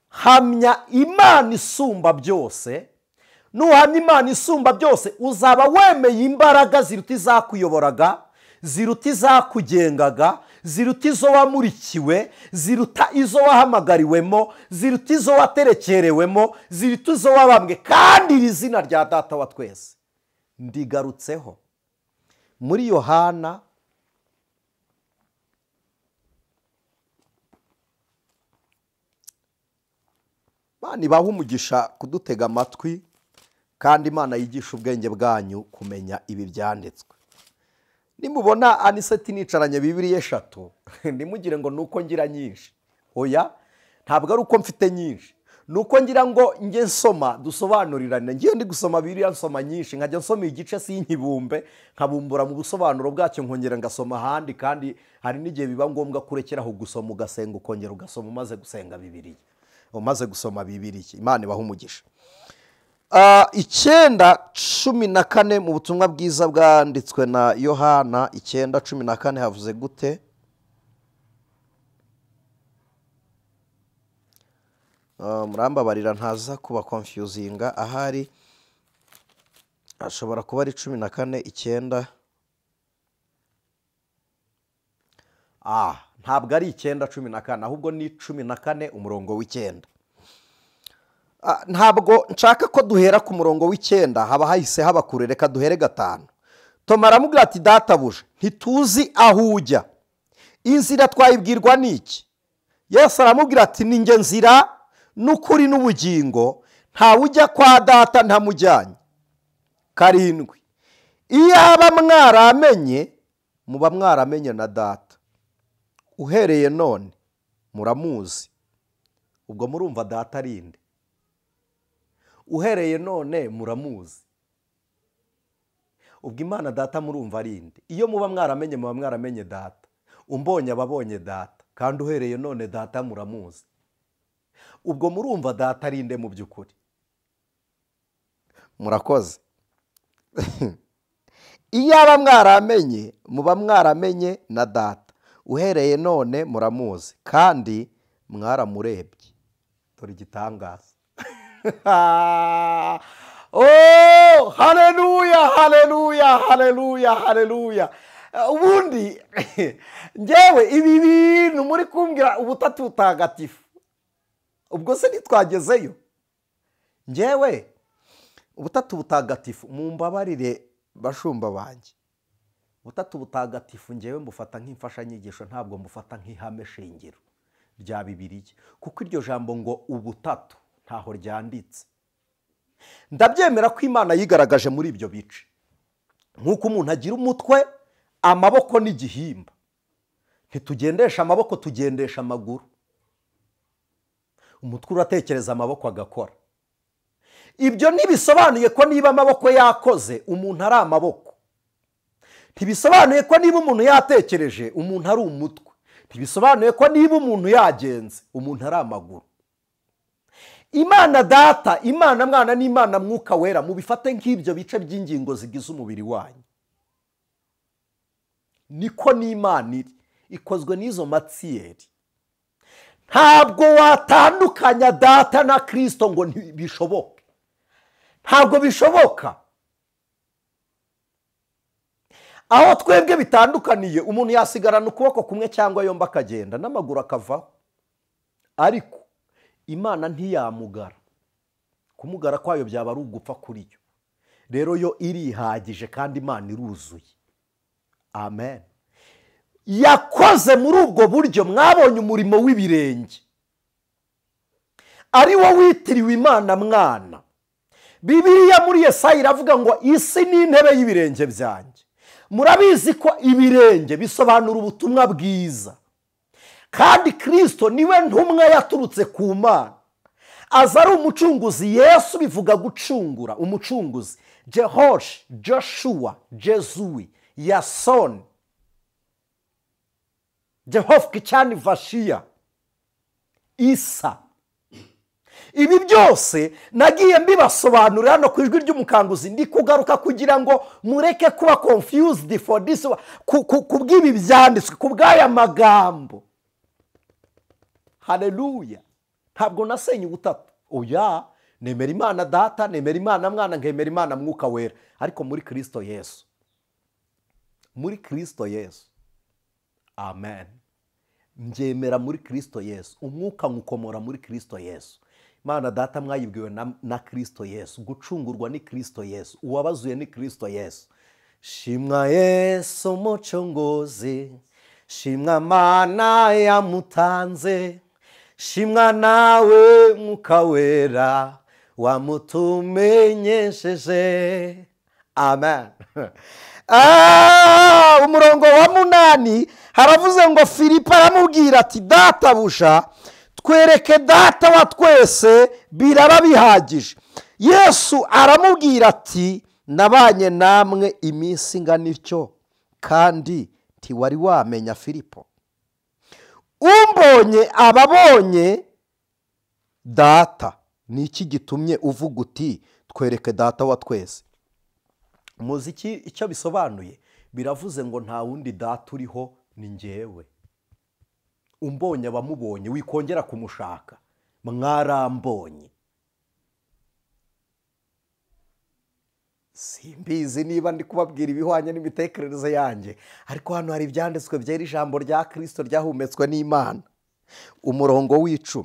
Hamya Imana isumba byose. Nuhamya Imana isumba byose, uzaba wemeye imbaraga ziruta izakuyoboraga, ziruta izakugengaga, ziruta izo wamurikiwe, ziruta izo wahamagariwemo, ziruta izo waterekerewemo, ziruta izo wabambwe. Kandi iri zina rya Data wa twese ndigarutseho muri Yohana 'Imana ibahe umugisha kudutega amatwi, kandi Imana yigisha ubwenge bwanyu kumenya ibi byanditswe. Nimubona Aniseti nicaranye Bibiliya 3, ntimugire ngo nuko ngira nyinshi. Oya, ntabwo ari uko mfite nyinshi, nuko ngira ngo nge nsoma dusobanurirane. Ngiye ndi gusoma Bibiliya nsoma nyinshi, nkajya nsoma igice sinkibumbe, nkabumbura mu busobanuro bwacyo, nkongera ngasoma ahandi. Kandi hari n'igihe biba ngombwa kurekeraho gusoma ugasenga, ukongera ugasoma umaze gusenga Bibiliya, umaze gusoma Bibiliya. Imana ibahe umugisha. 9:14 mu butumwa bwiza bwanditswe na Yohana 9:14 havuze gute? Murambabarira ntaza kuba confusinga, ahari ashobora kuba ari 14:9. Ntabwo ari 9:14, ahubwo ni 14 umurongo w'9. Ntabwo nshaka ko duhera ku murongo w'9, haba hahise haba kure, reka duhere 5. Toma aramubwira ati databuja, ntituzi aho ujya, inzira twayibwirwa n'iki? Yesu aramubwira ati ni njye nzira n'ukuri n'ubugingo, ntawe ujya kwa Data ntamujyanye. 7 Iyaba mwaramenye, muba mwaramenye na Data. Uhereye none muramuzi. Ubwo murumva Data ari nde? Uhereye none muramuzi. Ubwo Imana Data murumva ari nde? Iyo muba mwaramenye, muba mwaramenye Data. Umbonye ababonye Data, kandi uhereye none Data muramuzi. Ubwo murumva Data ari nde mu by'ukuri? Murakoze. Iyaba mwaramenye, muba mwaramenye na Data. Uhereye none muramuzi, kandi mwaramurebye. Dore igitangaza. Oh, haleluya, haleluya, haleluya, haleluya. Ubundi ngewe ibi bintu muri kumbwira ubutatu butagatifu, ubwo se ntitwagezeyo? Ngewe Ubutatu butagatifu, mumbabarire bashumba banjye, ubutatu butagatifu ngewe mbufata nk'imfashanyigisho, ntabwo mbufata nk'ihame shingiro rya Bibiliya, kuko iryo jambo ngo ubutatu ntaho ryanditse. Ndabyemera ko Imana yigaragaje muri ibyo bice, nk'uko umuntu agira umutwe, amaboko n'igihimba. Ntitugendesha amaboko, tugendesha amaguru. Umutwe uratekereza, amaboko agakora. Ibyo ntibisobanuye ko niba amaboko yakoze umuntu ari amaboko, ntibisobanuye ko niba umuntu yatekereje umuntu ari umutwe, ntibisobanuye ko niba umuntu yagenze umuntu ari amaguru. Imana Data, Imana Mwana n'Imana Mwuka Wera mubifate nk'ibyo bice by'ingingo zigize umubiri wanyu. Niko n'Imana iri, ikozwe n'izo matsiyeri. Ntabwo watandukanya Data na Kristo ngo ntibishoboke, ntabwo bishoboka. Aho twebwe bitandukaniye, umuntu yasigarana ukuboko kumwe cyangwa yombi akagenda n'amaguru akavaho, ariko Imana ntiyamugara. Kumugara kwayo byaba ari ugupfa kuri yo. Rero yo irihagije kandi Imana iruzuye. Amen. Yakoze muri ubwo buryo. Mwabonye umurimo w'ibirenge ari wo witiriwe Imana Mwana. Bibiliya muri Yesaya iravuga ngo isi ni intebe y'ibirenge byanjye. Murabizi ko ibirenge bisobanura ubutumwa bwiza, kandi Kristo niwe ntumwa yaturutse ku Mana, aza ari umucunguzi. Yesu bivuga gucungura, umucunguzi. Jehosh, Joshua, Jezui, Yason, Jehova Kichani Vashia, Isa. Ibi byose nagiye mbibasobanurira hano ku Ijwi ry'Umukanguzi, ndi kugaruka kugira ngo mureke kuba confused for this, ku bw'ibi byanditswe, ku bw'aya magambo. Haleluya. Ntabwo nasenye ubutatu, oya. Nemera Imana Data, nemera Imana Mwana, nkemera Imana Mwuka Wera, ariko muri Kristo Yesu, muri Kristo Yesu. Amen. Mbyemera muri Kristo Yesu, umwuka nkukomora muri Kristo Yesu. Imana Data mwayibwiwe na Kristo Yesu, gucungurwa ni Kristo Yesu, uwabazuye ni Kristo Yesu. Shimwa Yesu umucunguzi, shimwa Mana yamutanze, shimwa nawe Mwuka Wera wamutumenyesheje. Amen. Umurongo wa 8 haravuze ngo Filipo aramubwira ati databuja twereke Data wa twese biraba bihagije. Yesu aramubwira ati nabanye namwe iminsi ingana ityo kandi ntiwari wamenya Filipo. Umbonye ababonye Data, ni iki gitumye uvuga uti twereke Data wa twese? Muziki icyo bisobanuye, biravuze ngo nta wundi Data uriho ni njyewe. Umbonye abamubonye, wikongera kumushaka, mwarambonye. Simbizi niba ndi kubabwira ibihwanye n'imitekerereze yanjye, ariko hano hari ibyanditswe byera ijambo rya Kristo ryahumetswe n'Imana. Umurongo w'10,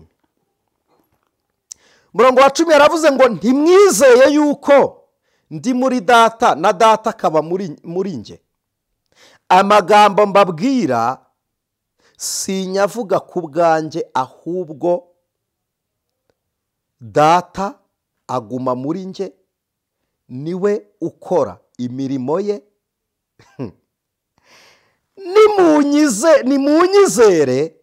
umurongo wa 10 yaravuze ngo ntimwizeye yuko ndi muri Data na Data akaba muri nge. Amagambo mbabwira sinyavuga ku bwanjye, ahubwo Data aguma muri nge, niwe ukora imirimo ye. Nimunyizere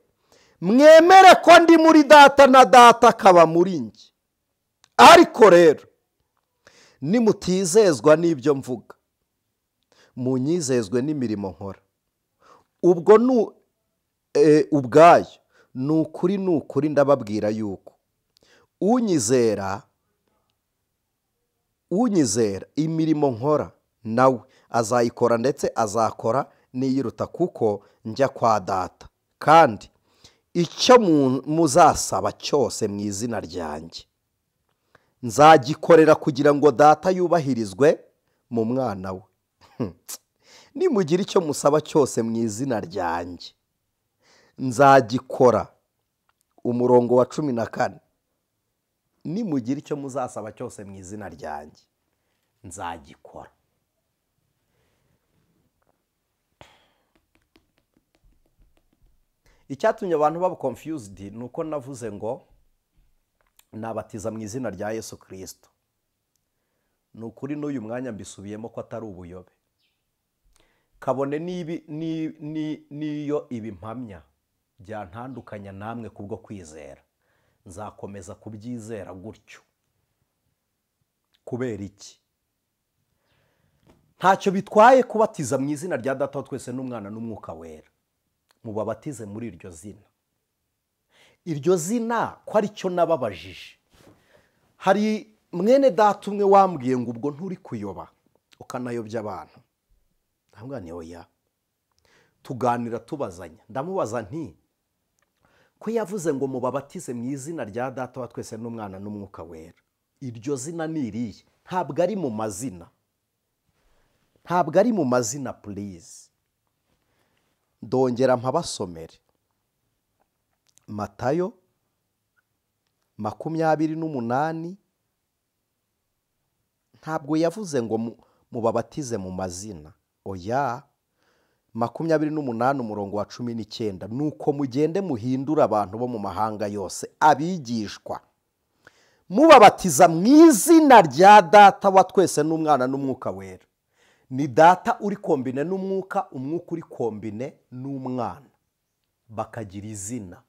mwemere ko ndi muri Data na Data akaba muri nge. Ariko rero nimutizezwa n'ibyo mvuga, munyizezwe n'imirimo nkora. Ubwo ubwayo ni ukuri, ni ukuri ndababwira yuko unyizera imirimo nkora nawe azayikora, ndetse azakora n'iyiruta, kuko njya kwa Data. Kandi icyo muzasaba cyose mu izina ryanjye nzagikorera, kugira ngo Data yubahirizwe mu mwana we. Nimugira icyo musaba cyose mu izina ryanjye nzagikora. Umurongo wa 14, nimugira icyo muzasaba cyose mu izina ryanjye. Nzagikora. Icyatumye abantu baba confused ni uko navuze ngo nabatiza mu izina rya Yesu Kristo. Ni ukuri n'uyu mwanya mbisubiyemo ko atari ubuyobe. Kabone niyo ibimpamya byantandukanya namwe kubwo kwizera, nzakomeza kubyizera gutyo. Kubera iki? Ntacyo bitwaye kubatiza mu izina rya Data wa twese n'Umwana n'Umwuka Wera. Mubabatize muri iryo zina. Iryo zina ko ari cyo nababajije. Hari mwene data umwe wambwiye ngo ubwo nturi kuyoba ukanayobya abantu. Ndamubwira nti oya. Tuganira tubazanya. Ndamubaza nti ko yavuze ngo mubabatize mu izina rya Data wa twese n'Umwana n'Umwuka Wera, iryo zina ni irihe? Ntabwo ari mu mazina. Ntabwo ari mu mazina, please. Ndongera mpabasomere. Matayo 28, ntabwo yavuze ngo mubabatize mu mazina. Oya. 28 umurongo wa 19, nuko mugende muhindura abantu bo mu mahanga yose abigishwa, mubabatiza mu izina rya Data wa twese n'Umwana n'Umwuka Wera. Ni Data uri kombine n'Umwuka, Umwuka uri kombine n'Umwana, bakagira izina.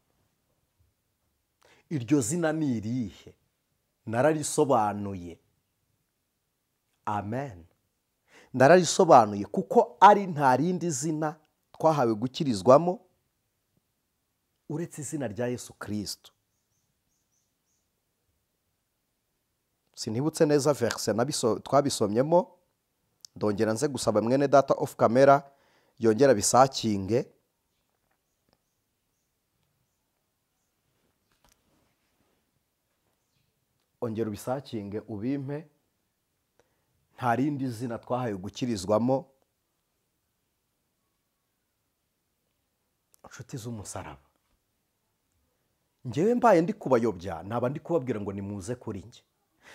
Iryo zina ni irihe? Nararisobanuye. Amen. Nararisobanuye kuko ari nta rindi zina twahawe gukirizwamo uretse izina rya Yesu Kristo. Sinibutse neza verse twabisomyemo, ndongera nze gusaba mwene data off camera yongera bisakinge. Ongera ubisakinge ubimpe. Nta rindi zina twahawe gukirizwamo. Inshuti z'umusaraba, njyewe mbaye ndi kubayobya naba ndi kubabwira ngo nimuze kuri njye.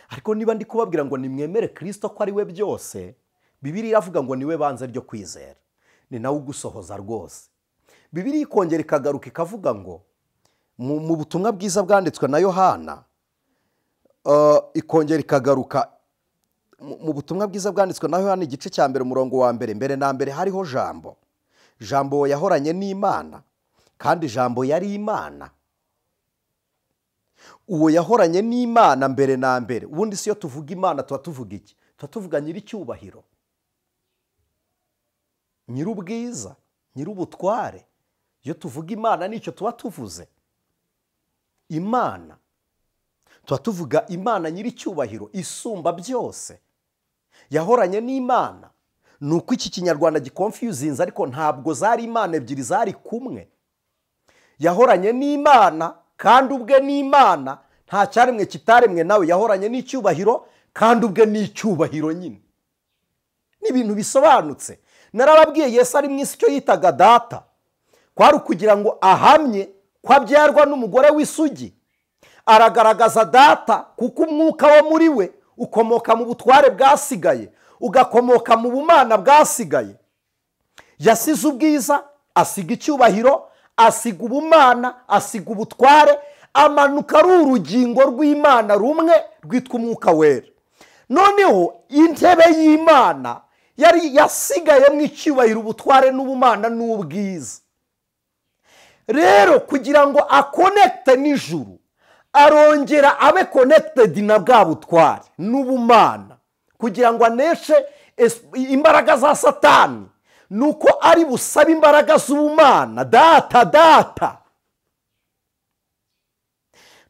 Ariko niba ndi kubabwira ngo nimwemere Kristo ko ari we byose, Bibiliya iravuga ngo niwe banze ryo kwizera, ni nawe ugusohoza rwose. Bibiliya ikongera ikagaruka ikavuga ngo mu butumwa bwiza bwanditswe na Yohana, ikongera ikagaruka mu butumwa bwiza bwanditswe na Yohana igice cya mbere umurongo wa mbere, mbere na mbere hariho Jambo. Jambo yahoranye n'Imana, kandi Jambo yari Imana. Uwo yahoranye n'Imana mbere na mbere. Ubundi si yo tuvuga Imana tuba tuvuga iki? Tuba tuvuga nyiricyubahiro, nyirubwiza, nyirubutware. Iyo tuvuga Imana nicyo tuba tuvuze. Imana tuba tuvuga Imana nyiricyubahiro isumba byose. Yahoranye n'Imana. Nuko iki kinyarwanda giconfusinze, ariko ntabwo zari Imana ebyiri zari kumwe. Yahoranye n'Imana kandi ubwe n'Imana, nta cyaremwe kitaremwe nawe. Yahoranye n'icyubahiro kandi ubwe n'icyubahiro nyine. Ni ibintu bisobanutse. Narababwiye Yesu ari mu isi icyo yitaga Data kwari ukugira ngo ahamye ko abyarwa n'umugore w'isugi. Aragaragaza Data kuko umwuka wo muri we ukomoka mu butware bwasigaye, ugakomoka mu bumana bwasigaye. Yasize ubwiza, asiga icyubahiro, asiga ubumana, asiga ubutware, amanuka ari urugingo rw'Imana rumwe rwitwa Umwuka Wera. Noneho intebe y'Imana yari yasigaye mu icyubahiro, ubutware n'ubumana n'ubwiza. Rero kugira ngo akonekte n'ijuru, arongera abe connected na bwa butware n'ubumana, kugira ngo aneshe imbaraga za Satani. Nuko ari busabe imbaraga z'ubumana, Data Data.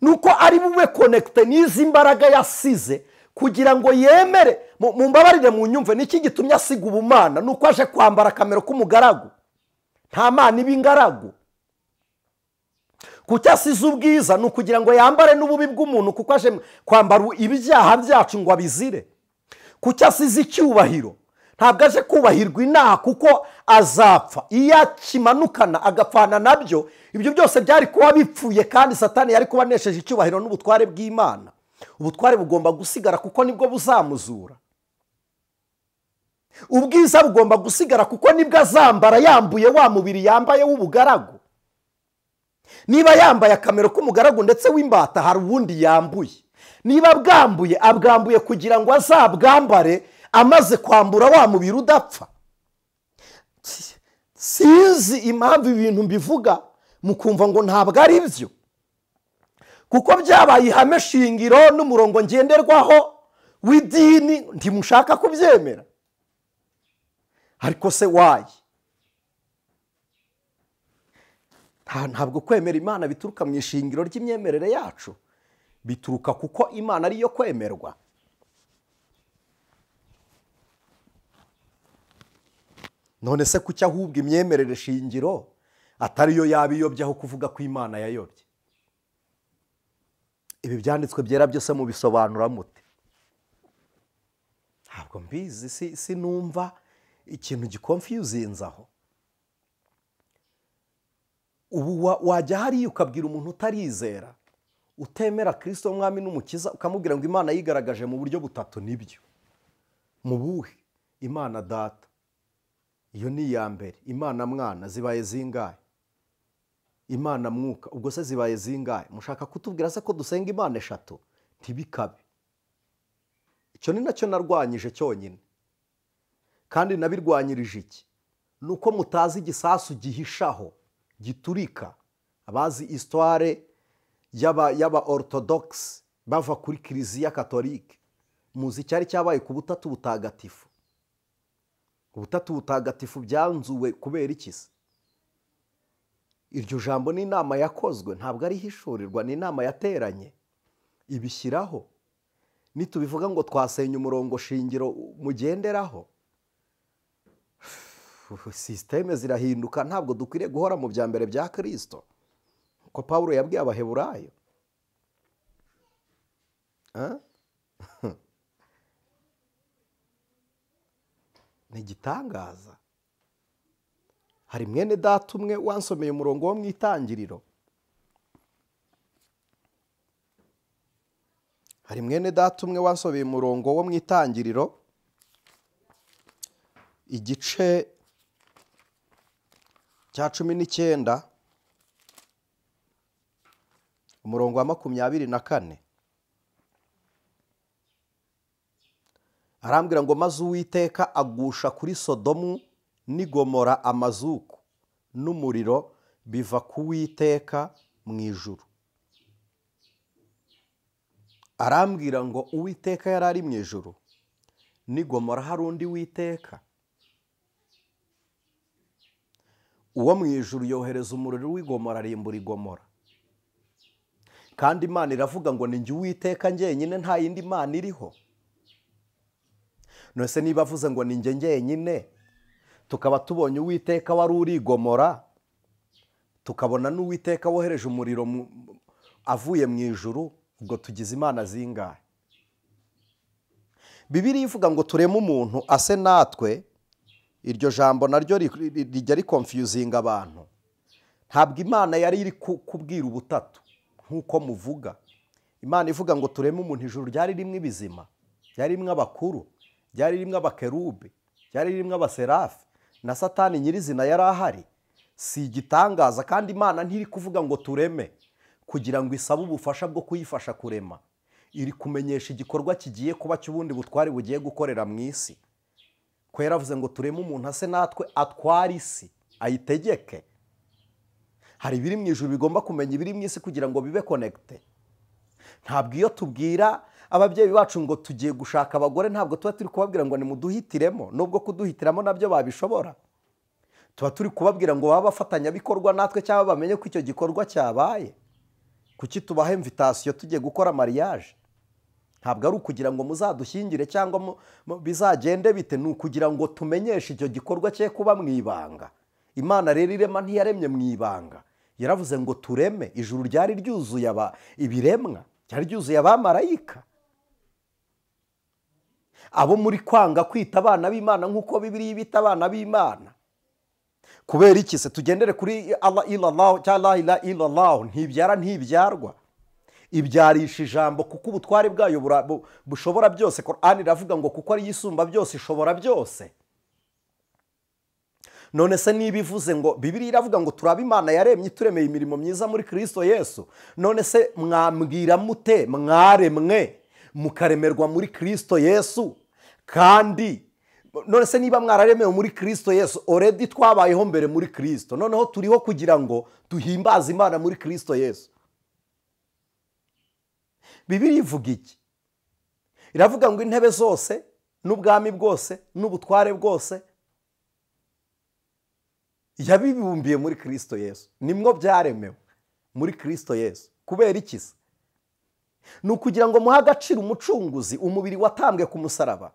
Nuko ari bube connected n'izi mbaraga yasize kugira ngo yemere. Mumbabarire mu nyumve, niki gitumye asiga ubumana? Nuko aje kwambara akamero k'umugaragu. Nta mana iba ingaragu. Kuki asize ubwiza? Ni ukugira ngo yambare n'ububi bw'umuntu, kuko aje kwambara ibyaha byacu ngo abizire. Kuki asize icyubahiro? Ntabwo aje kubahirwa inaha kuko azapfa. Iyo akimanukana agapfana nabyo, ibyo byose byari kuba bipfuye, kandi Satani yari kuba anesheje icyubahiro n'ubutware bw'Imana. Ubutware bugomba gusigara kuko nibwo buzamuzura. Ubwiza bugomba gusigara kuko nibwo azambara yambuye wa mubiri yambaye w'ubugaragu. Niba yambaye akamero k'umugaragu ndetse w'imbata, hari ubundi yambuye. Niba bwambuye, abwambuye kugira ngo azabwambare amaze kwambura wa mubiri udapfa. Sinzi impamvu ibintu mbivuga mukumva ngo ntabwo ari byo, kuko byabaye ihame shingiro n'umurongo ngenderwaho w'idini, ntimushaka kubyemera. Ariko se wayi, ntabwo kwemera Imana bituruka mu ishingiro ry'imyemerere yacu, bituruka kuko Imana ariyo kwemerwa. None se kuki ahubwo imyemerere shingiro atariyo yabiyobyaho kuvuga ko Imana yayobye? Ibi byanditswe byera byose mubisobanura mute? Ntabwo mbizi, sinumva ikintu gikonfuzinze aho. Ubu wajya hariya ukabwira umuntu utarizera, utemera Kristo umwami n'umukiza, ukamubwira ngo Imana yigaragaje mu buryo butatu. Nibyo. Mu buhe? Imana Data, iyo ni iya mbere. Imana Mwana, zibaye zingahe? Imana Mwuka, ubwo se zibaye zingahe? Mushaka kutubwira se ko dusenga Imana eshatu? Ntibikabe. Icyo ni nacyo narwanyije cyonyine. Kandi nabirwanyirije iki? Nuko mutazi igisasu gihishaho giturika. Abazi histoire y'aba orthodox bava kuri Kiliziya Katolike, muzi cyari cyabaye ku butatu butagatifu. Ubutatu butagatifu byanzuwe kubera iki se? Iryo jambo ni inama yakozwe, ntabwo ari hishurirwa, ni inama yateranye ibishyiraho. Nitubivuga ngo twasenya umurongo shingiro mugenderaho, sisiteme zirahinduka. Ntabwo dukwiriye guhora mu bya mbere bya Kristo, ko Pawulo yabwiye Abaheburayo. Ni igitangaza. Hari mwene data umwe wansomeye umurongo wo mu itangiriro. Hari mwene data umwe wansomeye umurongo wo mu itangiriro, igice cya 19, umurongo wa 24. Arambwira ngo maze Uwiteka agusha kuri Sodomu n'Igomora amazuku n'umuriro biva ku Uwiteka mu ijuru. Arambwira ngo Uwiteka yari ari mu ijuru, n'Igomora hari undi Witeka. Uwo mu ijuru yohereza umuriro w'Igomora arimbura Igomora. Kandi Imana iravuga ngo ni njye Uwiteka njyenyine, nta yindi Mana iriho. None niba avuze ngo ni njye njyenyine, tukaba tubonye Uwiteka wari uri Igomora, tukabona n'Uwiteka wohereje umuriro avuye mu ijuru, ubwo tugize Imana zingahe? Bibiliya ivuga ngo tureme umuntu ase natwe. Iryo jambo naryo rijya rikonfuzinga abantu. Ntabwo Imana yari iri kubwira ubutatu nk'uko muvuga. Imana ivuga ngo tureme umuntu, ijuru ryari rimwe ibizima, ryari rimwe abakuru, ryari rimwe abakerubi, ryari rimwe abaserafi, na Satani nyirizina yari ahari. Si igitangaza. Kandi Imana ntiri kuvuga ngo tureme kugira ngo isabe ubufasha bwo kuyifasha kurema. Iri kumenyesha igikorwa kigiye kuba cy'ubundi butwari bugiye gukorera mu isi. Ko yaravuze ngo tureme umuntu ase natwe, atware isi, ayitegeke. Hari ibiri mu ijuru bigomba kumenya ibiri mu isi kugira ngo bibe connecte. Ntabwo iyo tubwira ababyeyi bacu ngo tugiye gushaka abagore, ntabwo tuba turi kubabwira ngo nimuduhitiremo, nubwo kuduhitiramo nabyo babishobora. Tuba turi kubabwira ngo baba bafatanyabikorwa natwe, cyangwa bamenye ko icyo gikorwa cyabaye. Kuki tubaha invitation tugiye gukora mariage? Ntabwo ari ukugira ngo muzadushyingire cyangwa bizagende bite, ni ukugira ngo tumenyeshe icyo gikorwa cye kuba mu ibanga. Imana rero irema ntiyaremye mu ibanga. Yaravuze ngo tureme. Ijuru ryari ryuzuye ibiremwa, ryari ryuzuye abamarayika. Abo muri kwanga kwita abana b'Imana nk'uko Bibiliya bita abana b'Imana. Kubera iki se? Tugendere kuri Allah illallah cyangwa la ilaha illallah. Ntibyara ntibyarwa, ibyarisha ijambo kuko ubutware bwayo bushobora byose. Qur'an iravuga ngo kuko ari yisumba byose ishobora byose. None se niba ivuze ngo Bibiliya iravuga ngo turabe Imana yaremye ituremeye imirimo myiza muri Kristo Yesu, none se mwambwira mute mwaremwe mukaremerwa muri Kristo Yesu? Kandi none se niba mwararemewe muri Kristo Yesu, already twabayeho mbere muri Kristo, noneho turiho kugira ngo duhimbaze Imana muri Kristo Yesu. Bibiliya ivuga iki? Iravuga ngo intebe zose n'ubwami bwose n'ubutware bwose yabibumbiye muri Kristo Yesu, nimwo byaremewe muri Kristo Yesu. Kubera iki se? Ni ukugira ngo muhe agaciro umucunguzi, umubiri watambwe ku musaraba.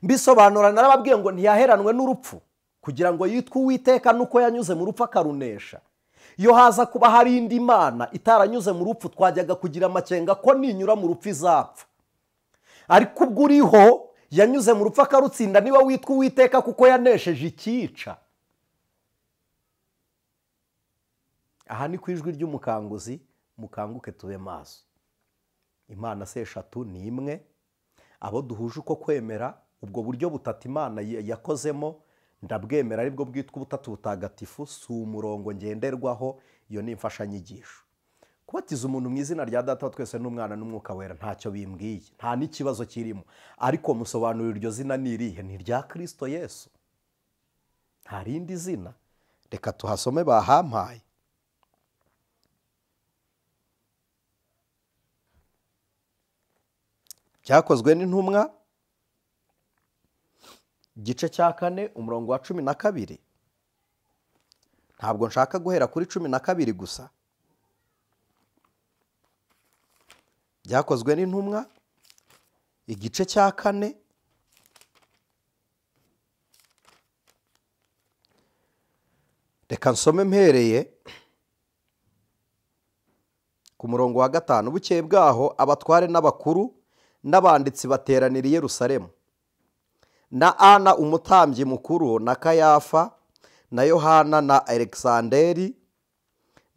Mbisobanura narababwiye ngo ntiyaheranwe n'urupfu kugira ngo yitwe Uwiteka nuko yanyuze mu rupfu akarunesha. Iyo haza kuba hari indi mana itaranyuze mu rupfu, twajyaga kugira amakenga ko ninyura mu rupfu izapfa. Ariko ubwo uriho yanyuze mu rupfu akarutsinda, niwe witwa Uwiteka kuko yanesheje ikica. Aha ni ku ijwi ry'umukanguzi, mukanguke tube maso. Imana se eshatu ni imwe, abo duhuje uko kwemera, ubwo buryo butatu Imana yakozemo ndabwemera, aribwo bwitwa ubutatu butagatifu, si umurongo ngenderwaho, iyo ni imfashanyigisho. Kubatiza umuntu mu izina rya Data wa twese n'Umwana n'Umwuka Wera ntacyo bimbwiye, nta n'ikibazo kirimo, ariko musobanurira iryo zina ni irihe? Ni irya Kristo Yesu, nta rindi zina. Reka tuhasome bahampaye. Cyakozwe n'intumwa igice cya 4 umurongo wa 12. Ntabwo nshaka guhera kuri 12 gusa. Byakozwe n'intumwa igice cya 4 reka nsome mpereye ku murongo wa 5. Bukeye bwaho abatware n'abakuru n'abanditsi bateranira i Yerusalemu, na Ana umutambyi mukuru, na Kayafa, na Yohana, na Alexanderi,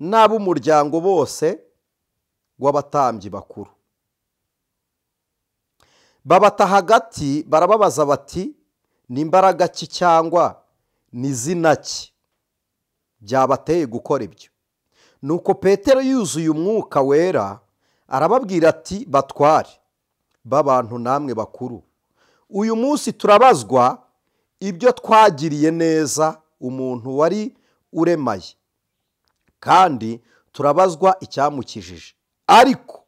n'ab'umuryango bose w'abatambyi bakuru. Babata hagati barababaza bati, ni imbaraga ki cyangwa ni zina ki byabateye gukora ibyo? Nuko Petero yuzuye Umwuka Wera arababwira ati, batware b'abantu namwe bakuru, uyu munsi turabazwa ibyo twagiriye neza umuntu wari uremaye, kandi turabazwa icyamukijije. Ariko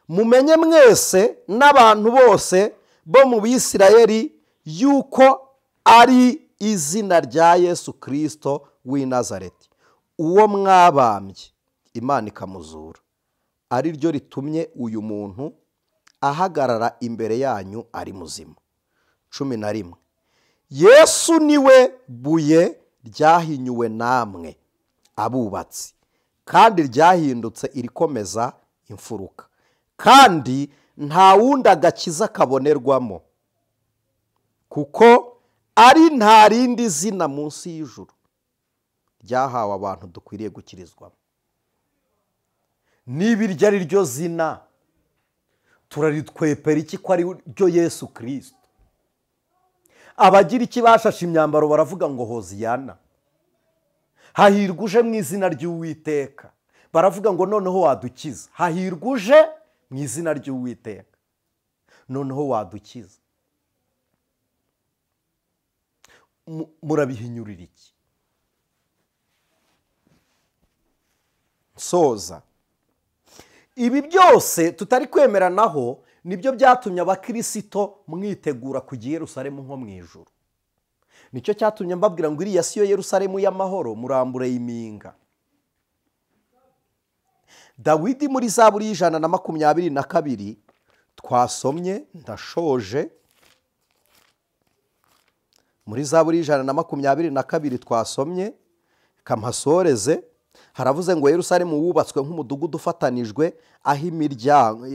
mumenye mwese n'abantu bose bo mu Bisirayeli yuko ari izina rya Yesu Kristo w'i Nazareti, uwo mwabambye Imana ikamuzura, ari ryo ritumye uyu muntu ahagarara imbere yanyu ari muzima. 11. Yesu niwe buye ryahinyuwe namwe abubatsi, kandi ryahindutse irikomeza imfuruka, kandi nta wundi agakiza kabonerwamo, kuko ari nta rindi zina munsi y'ijuru ryahawe abantu dukwiriye gukirizwamo. Niba iryo ari ryo zina, turaritwepera iki ko ari ryo Yesu Kristo? Abagira iki bashashe imyambaro baravuga ngo hoziyana, hahirwa uje mu izina ry'Uwiteka. Baravuga ngo noneho wadukiza, hahirwa uje mu izina ry'Uwiteka, noneho wadukiza. Murabihinyurira iki? Nsoza. Ibi byose tutari kwemeranaho nibyo byatumye abakirisito mwitegura kujya i Yerusalemu nko mu ijuru. Nicyo cyatumye mbabwira ngo iriya siyo Yerusalemu y'amahoro, murambure iminga. Dawidi muri Zaburi 122 twasomye, ndashoje. Muri Zaburi 122 twasomye, kampasoreze, haravuze ngo Yerusalemu wubatswe nk'umudugudu ufatanijwe,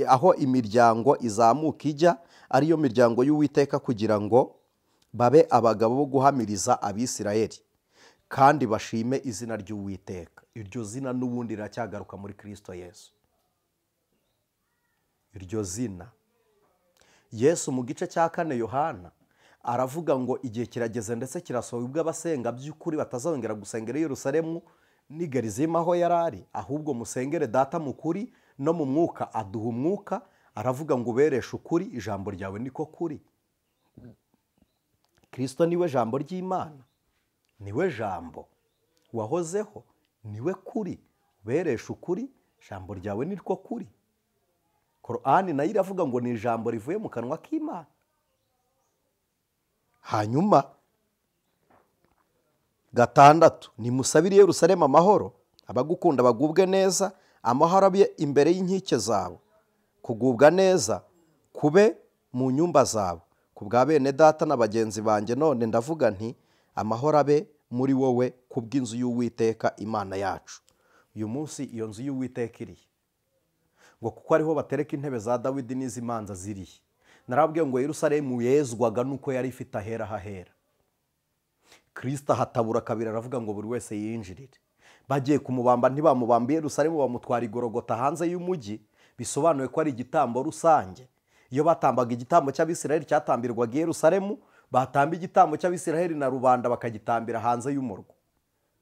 aho imiryango izamuka ijya, ariyo miryango y'Uwiteka, kugira ngo babe abagabo bo guhamiriza Abisirayeli, kandi bashime izina ry'Uwiteka. Iryo zina n'ubundi riracyagaruka muri Kristo Yesu. Iryo zina Yesu mu gice cya 4 Yohana Aravuga ngo igihe kirageze ndetse kirasohoye ubwo abasenga by'ukuri batazongera gusengera Yerusalemu n'i Gerizimu aho yari ari, ahubwo musengere Data mu kuri no mu mwuka. Aduha umwuka, aravuga ngo ubereshe ukuri, ijambo ryawe niko kuri. Kristo niwe jambo ry'Imana, niwe jambo wahozeho, niwe kuri, ubereshe ukuri, ijambo ryawe nirwo kuri. Korani nayo iravuga ngo ni ijambo rivuye mu kanwa k'Imana. Hanyuma 6, nimusabire Yerusalemu amahoro, abagukunda bagubwe neza, amahoro abe imbere y'inkike zawe, kugubwa neza kube mu nyumba zawe. Ku bwa bene data na bagenzi banjye none ndavuga nti amahoro abe muri wowe ku bw'inzu y'Uwiteka Imana yacu. Uyu munsi iyo nzu y'Uwiteka irihe? Ngo kuko ariho batereka intebe za Dawidi n'iz'imanza zirihe. Narabwiye ngo Yerusalemu yezwaga nuko yari ifite ahera hahera. Kristo ahatabura kabiri, aravuga ngo buri wese yinjirire. Bagiye kumubamba ntibamubamba Yerusalemu, bamutwara i Golgotha hanze y'umujyi, bisobanuye ko ari igitambo rusange. Iyo batambaga igitambo cy'Abisiraheli cyatambirwaga i Yerusalemu, batamba igitambo cy'Abisiraheli na rubanda bakagitambira hanze y'umurwa,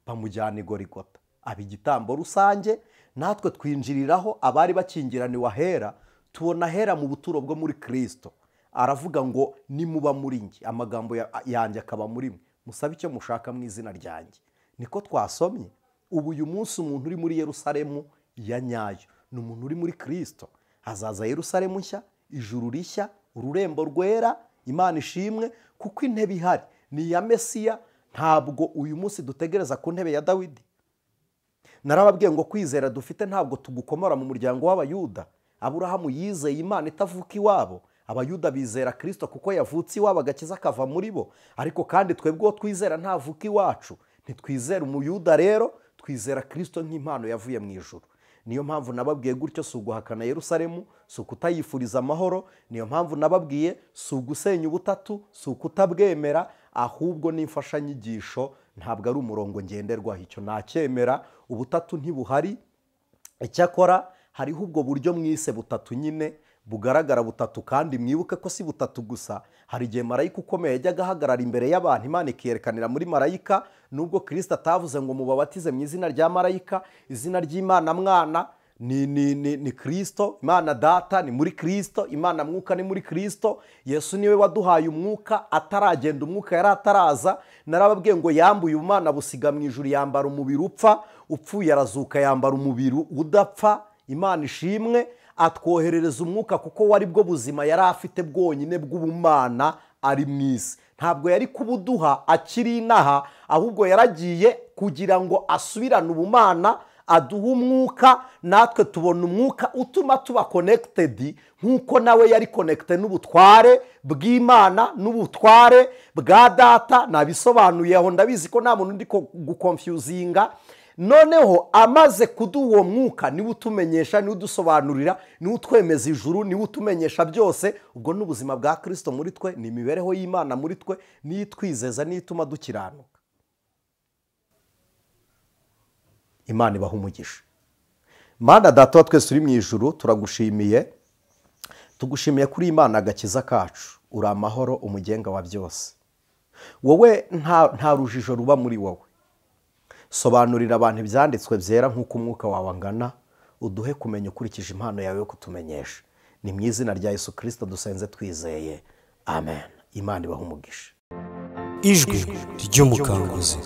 bamujyana i Golgotha aba igitambo rusange. Natwe twinjiriraho abari bakingiraniwe ahera, tubona ahera mu buturo bwo muri Kristo. Aravuga ngo nimuba muri njye, amagambo yanjye akaba muri mwe, musabe icyo mushaka mu izina ryanjye. Niko twasomye. Ubu uyu munsi umuntu uri muri Yerusalemu ya nyayo ni umuntu uri muri Kristo. Hazaza Yerusalemu nshya, ijuru rishya, ururembo rwera. Imana ishimwe kuko intebe ihari ni iya Mesiya. Ntabwo uyu munsi dutegereza ku ntebe ya Dawidi. Narababwiye ngo kwizera dufite ntabwo tugukomora mu muryango w'Abayuda. Aburahamu yizeye Imana itavuka iwabo, Abayuda bizera Kristo kuko yavutse iwabo agakiza akava muri bo. Ariko kandi twebwe uwo twizera ntavuka iwacu. Ntitwizera umuyuda rero, twizera Kristo nk'impano yavuye mu ijuru. Niyo mpamvu nababwiye gutyo, si uguhakana Yerusalemu, si ukutayifuriza amahoro. Niyo mpamvu nababwiye si ugusenya ubutatu, si ukutabwemera, ahubwo n'imfashanyigisho, ntabwo ari umurongo ngenderwaho. Icyo nacyemera, ubutatu ntibuhari. Icyakora hariho ubwo buryo mwise butatu nyine bugaragara butatu, kandi mwibuke ko si butatu gusa. Hari igihe marayika ukomeye yajyaga ahagarara imbere y'abantu, Imana ikiyerekanira muri marayika, nubwo Kristo atavuze ngo mubabatize mu izina rya marayika. Izina ry'Imana mwana ni Kristo, Imana data ni muri Kristo, Imana mwuka ni muri Kristo. Yesu niwe waduhaye umwuka, ataragenda umwuka yari ataraza. Narababwiye ngo yambuye umwana busiga mu ijuru, yambara umubiri upfa, upfuye arazuka yambara umubiri udapfa. Imana ishimwe, atwoherereza umwuka kuko wari bwo buzima yari afite bwonyine bw'ubumana ari mu isi. Ntabwo yari kubuduha akiri inaha, ahubwo yaragiye kugira ngo asubirane ubumana, aduha umwuka, natwe tubona umwuka utuma tuba connected nk'uko nawe yari connected n'ubutware bw'Imana n'ubutware bwa Data. Nabisobanuye aho, ndabizi ko nta muntu ndi guconfusinga. Noneho amaze kuduha uwo mwuka, niwe utumenyesha, niwe udusobanurira, niwe utwemeza ijuru, niwe utumenyesha byose. Ubwo ni ubuzima bwa Kristo muri twe, ni imibereho y'Imana muri twe, niyo itwizeza, niyo ituma dukiranuka. Imana ibaha umugisha. Mana Data wa twese uri mu ijuru, turagushimiye, tugushimiye kuri Imana agakiza kacu. Uri amahoro, umugenga wa byose. Wowe nta rujijo ruba muri wowe. Sobanurira abantu ibyanditswe byera nk'uko umwuka wawe angana, uduhe kumenya ukurikije impano yawe yo kutumenyesha. Ni mu izina rya Yesu Kristo dusenze twizeye, amen. Imana ibahe umugisha. Ijwi ry'umukanguzi.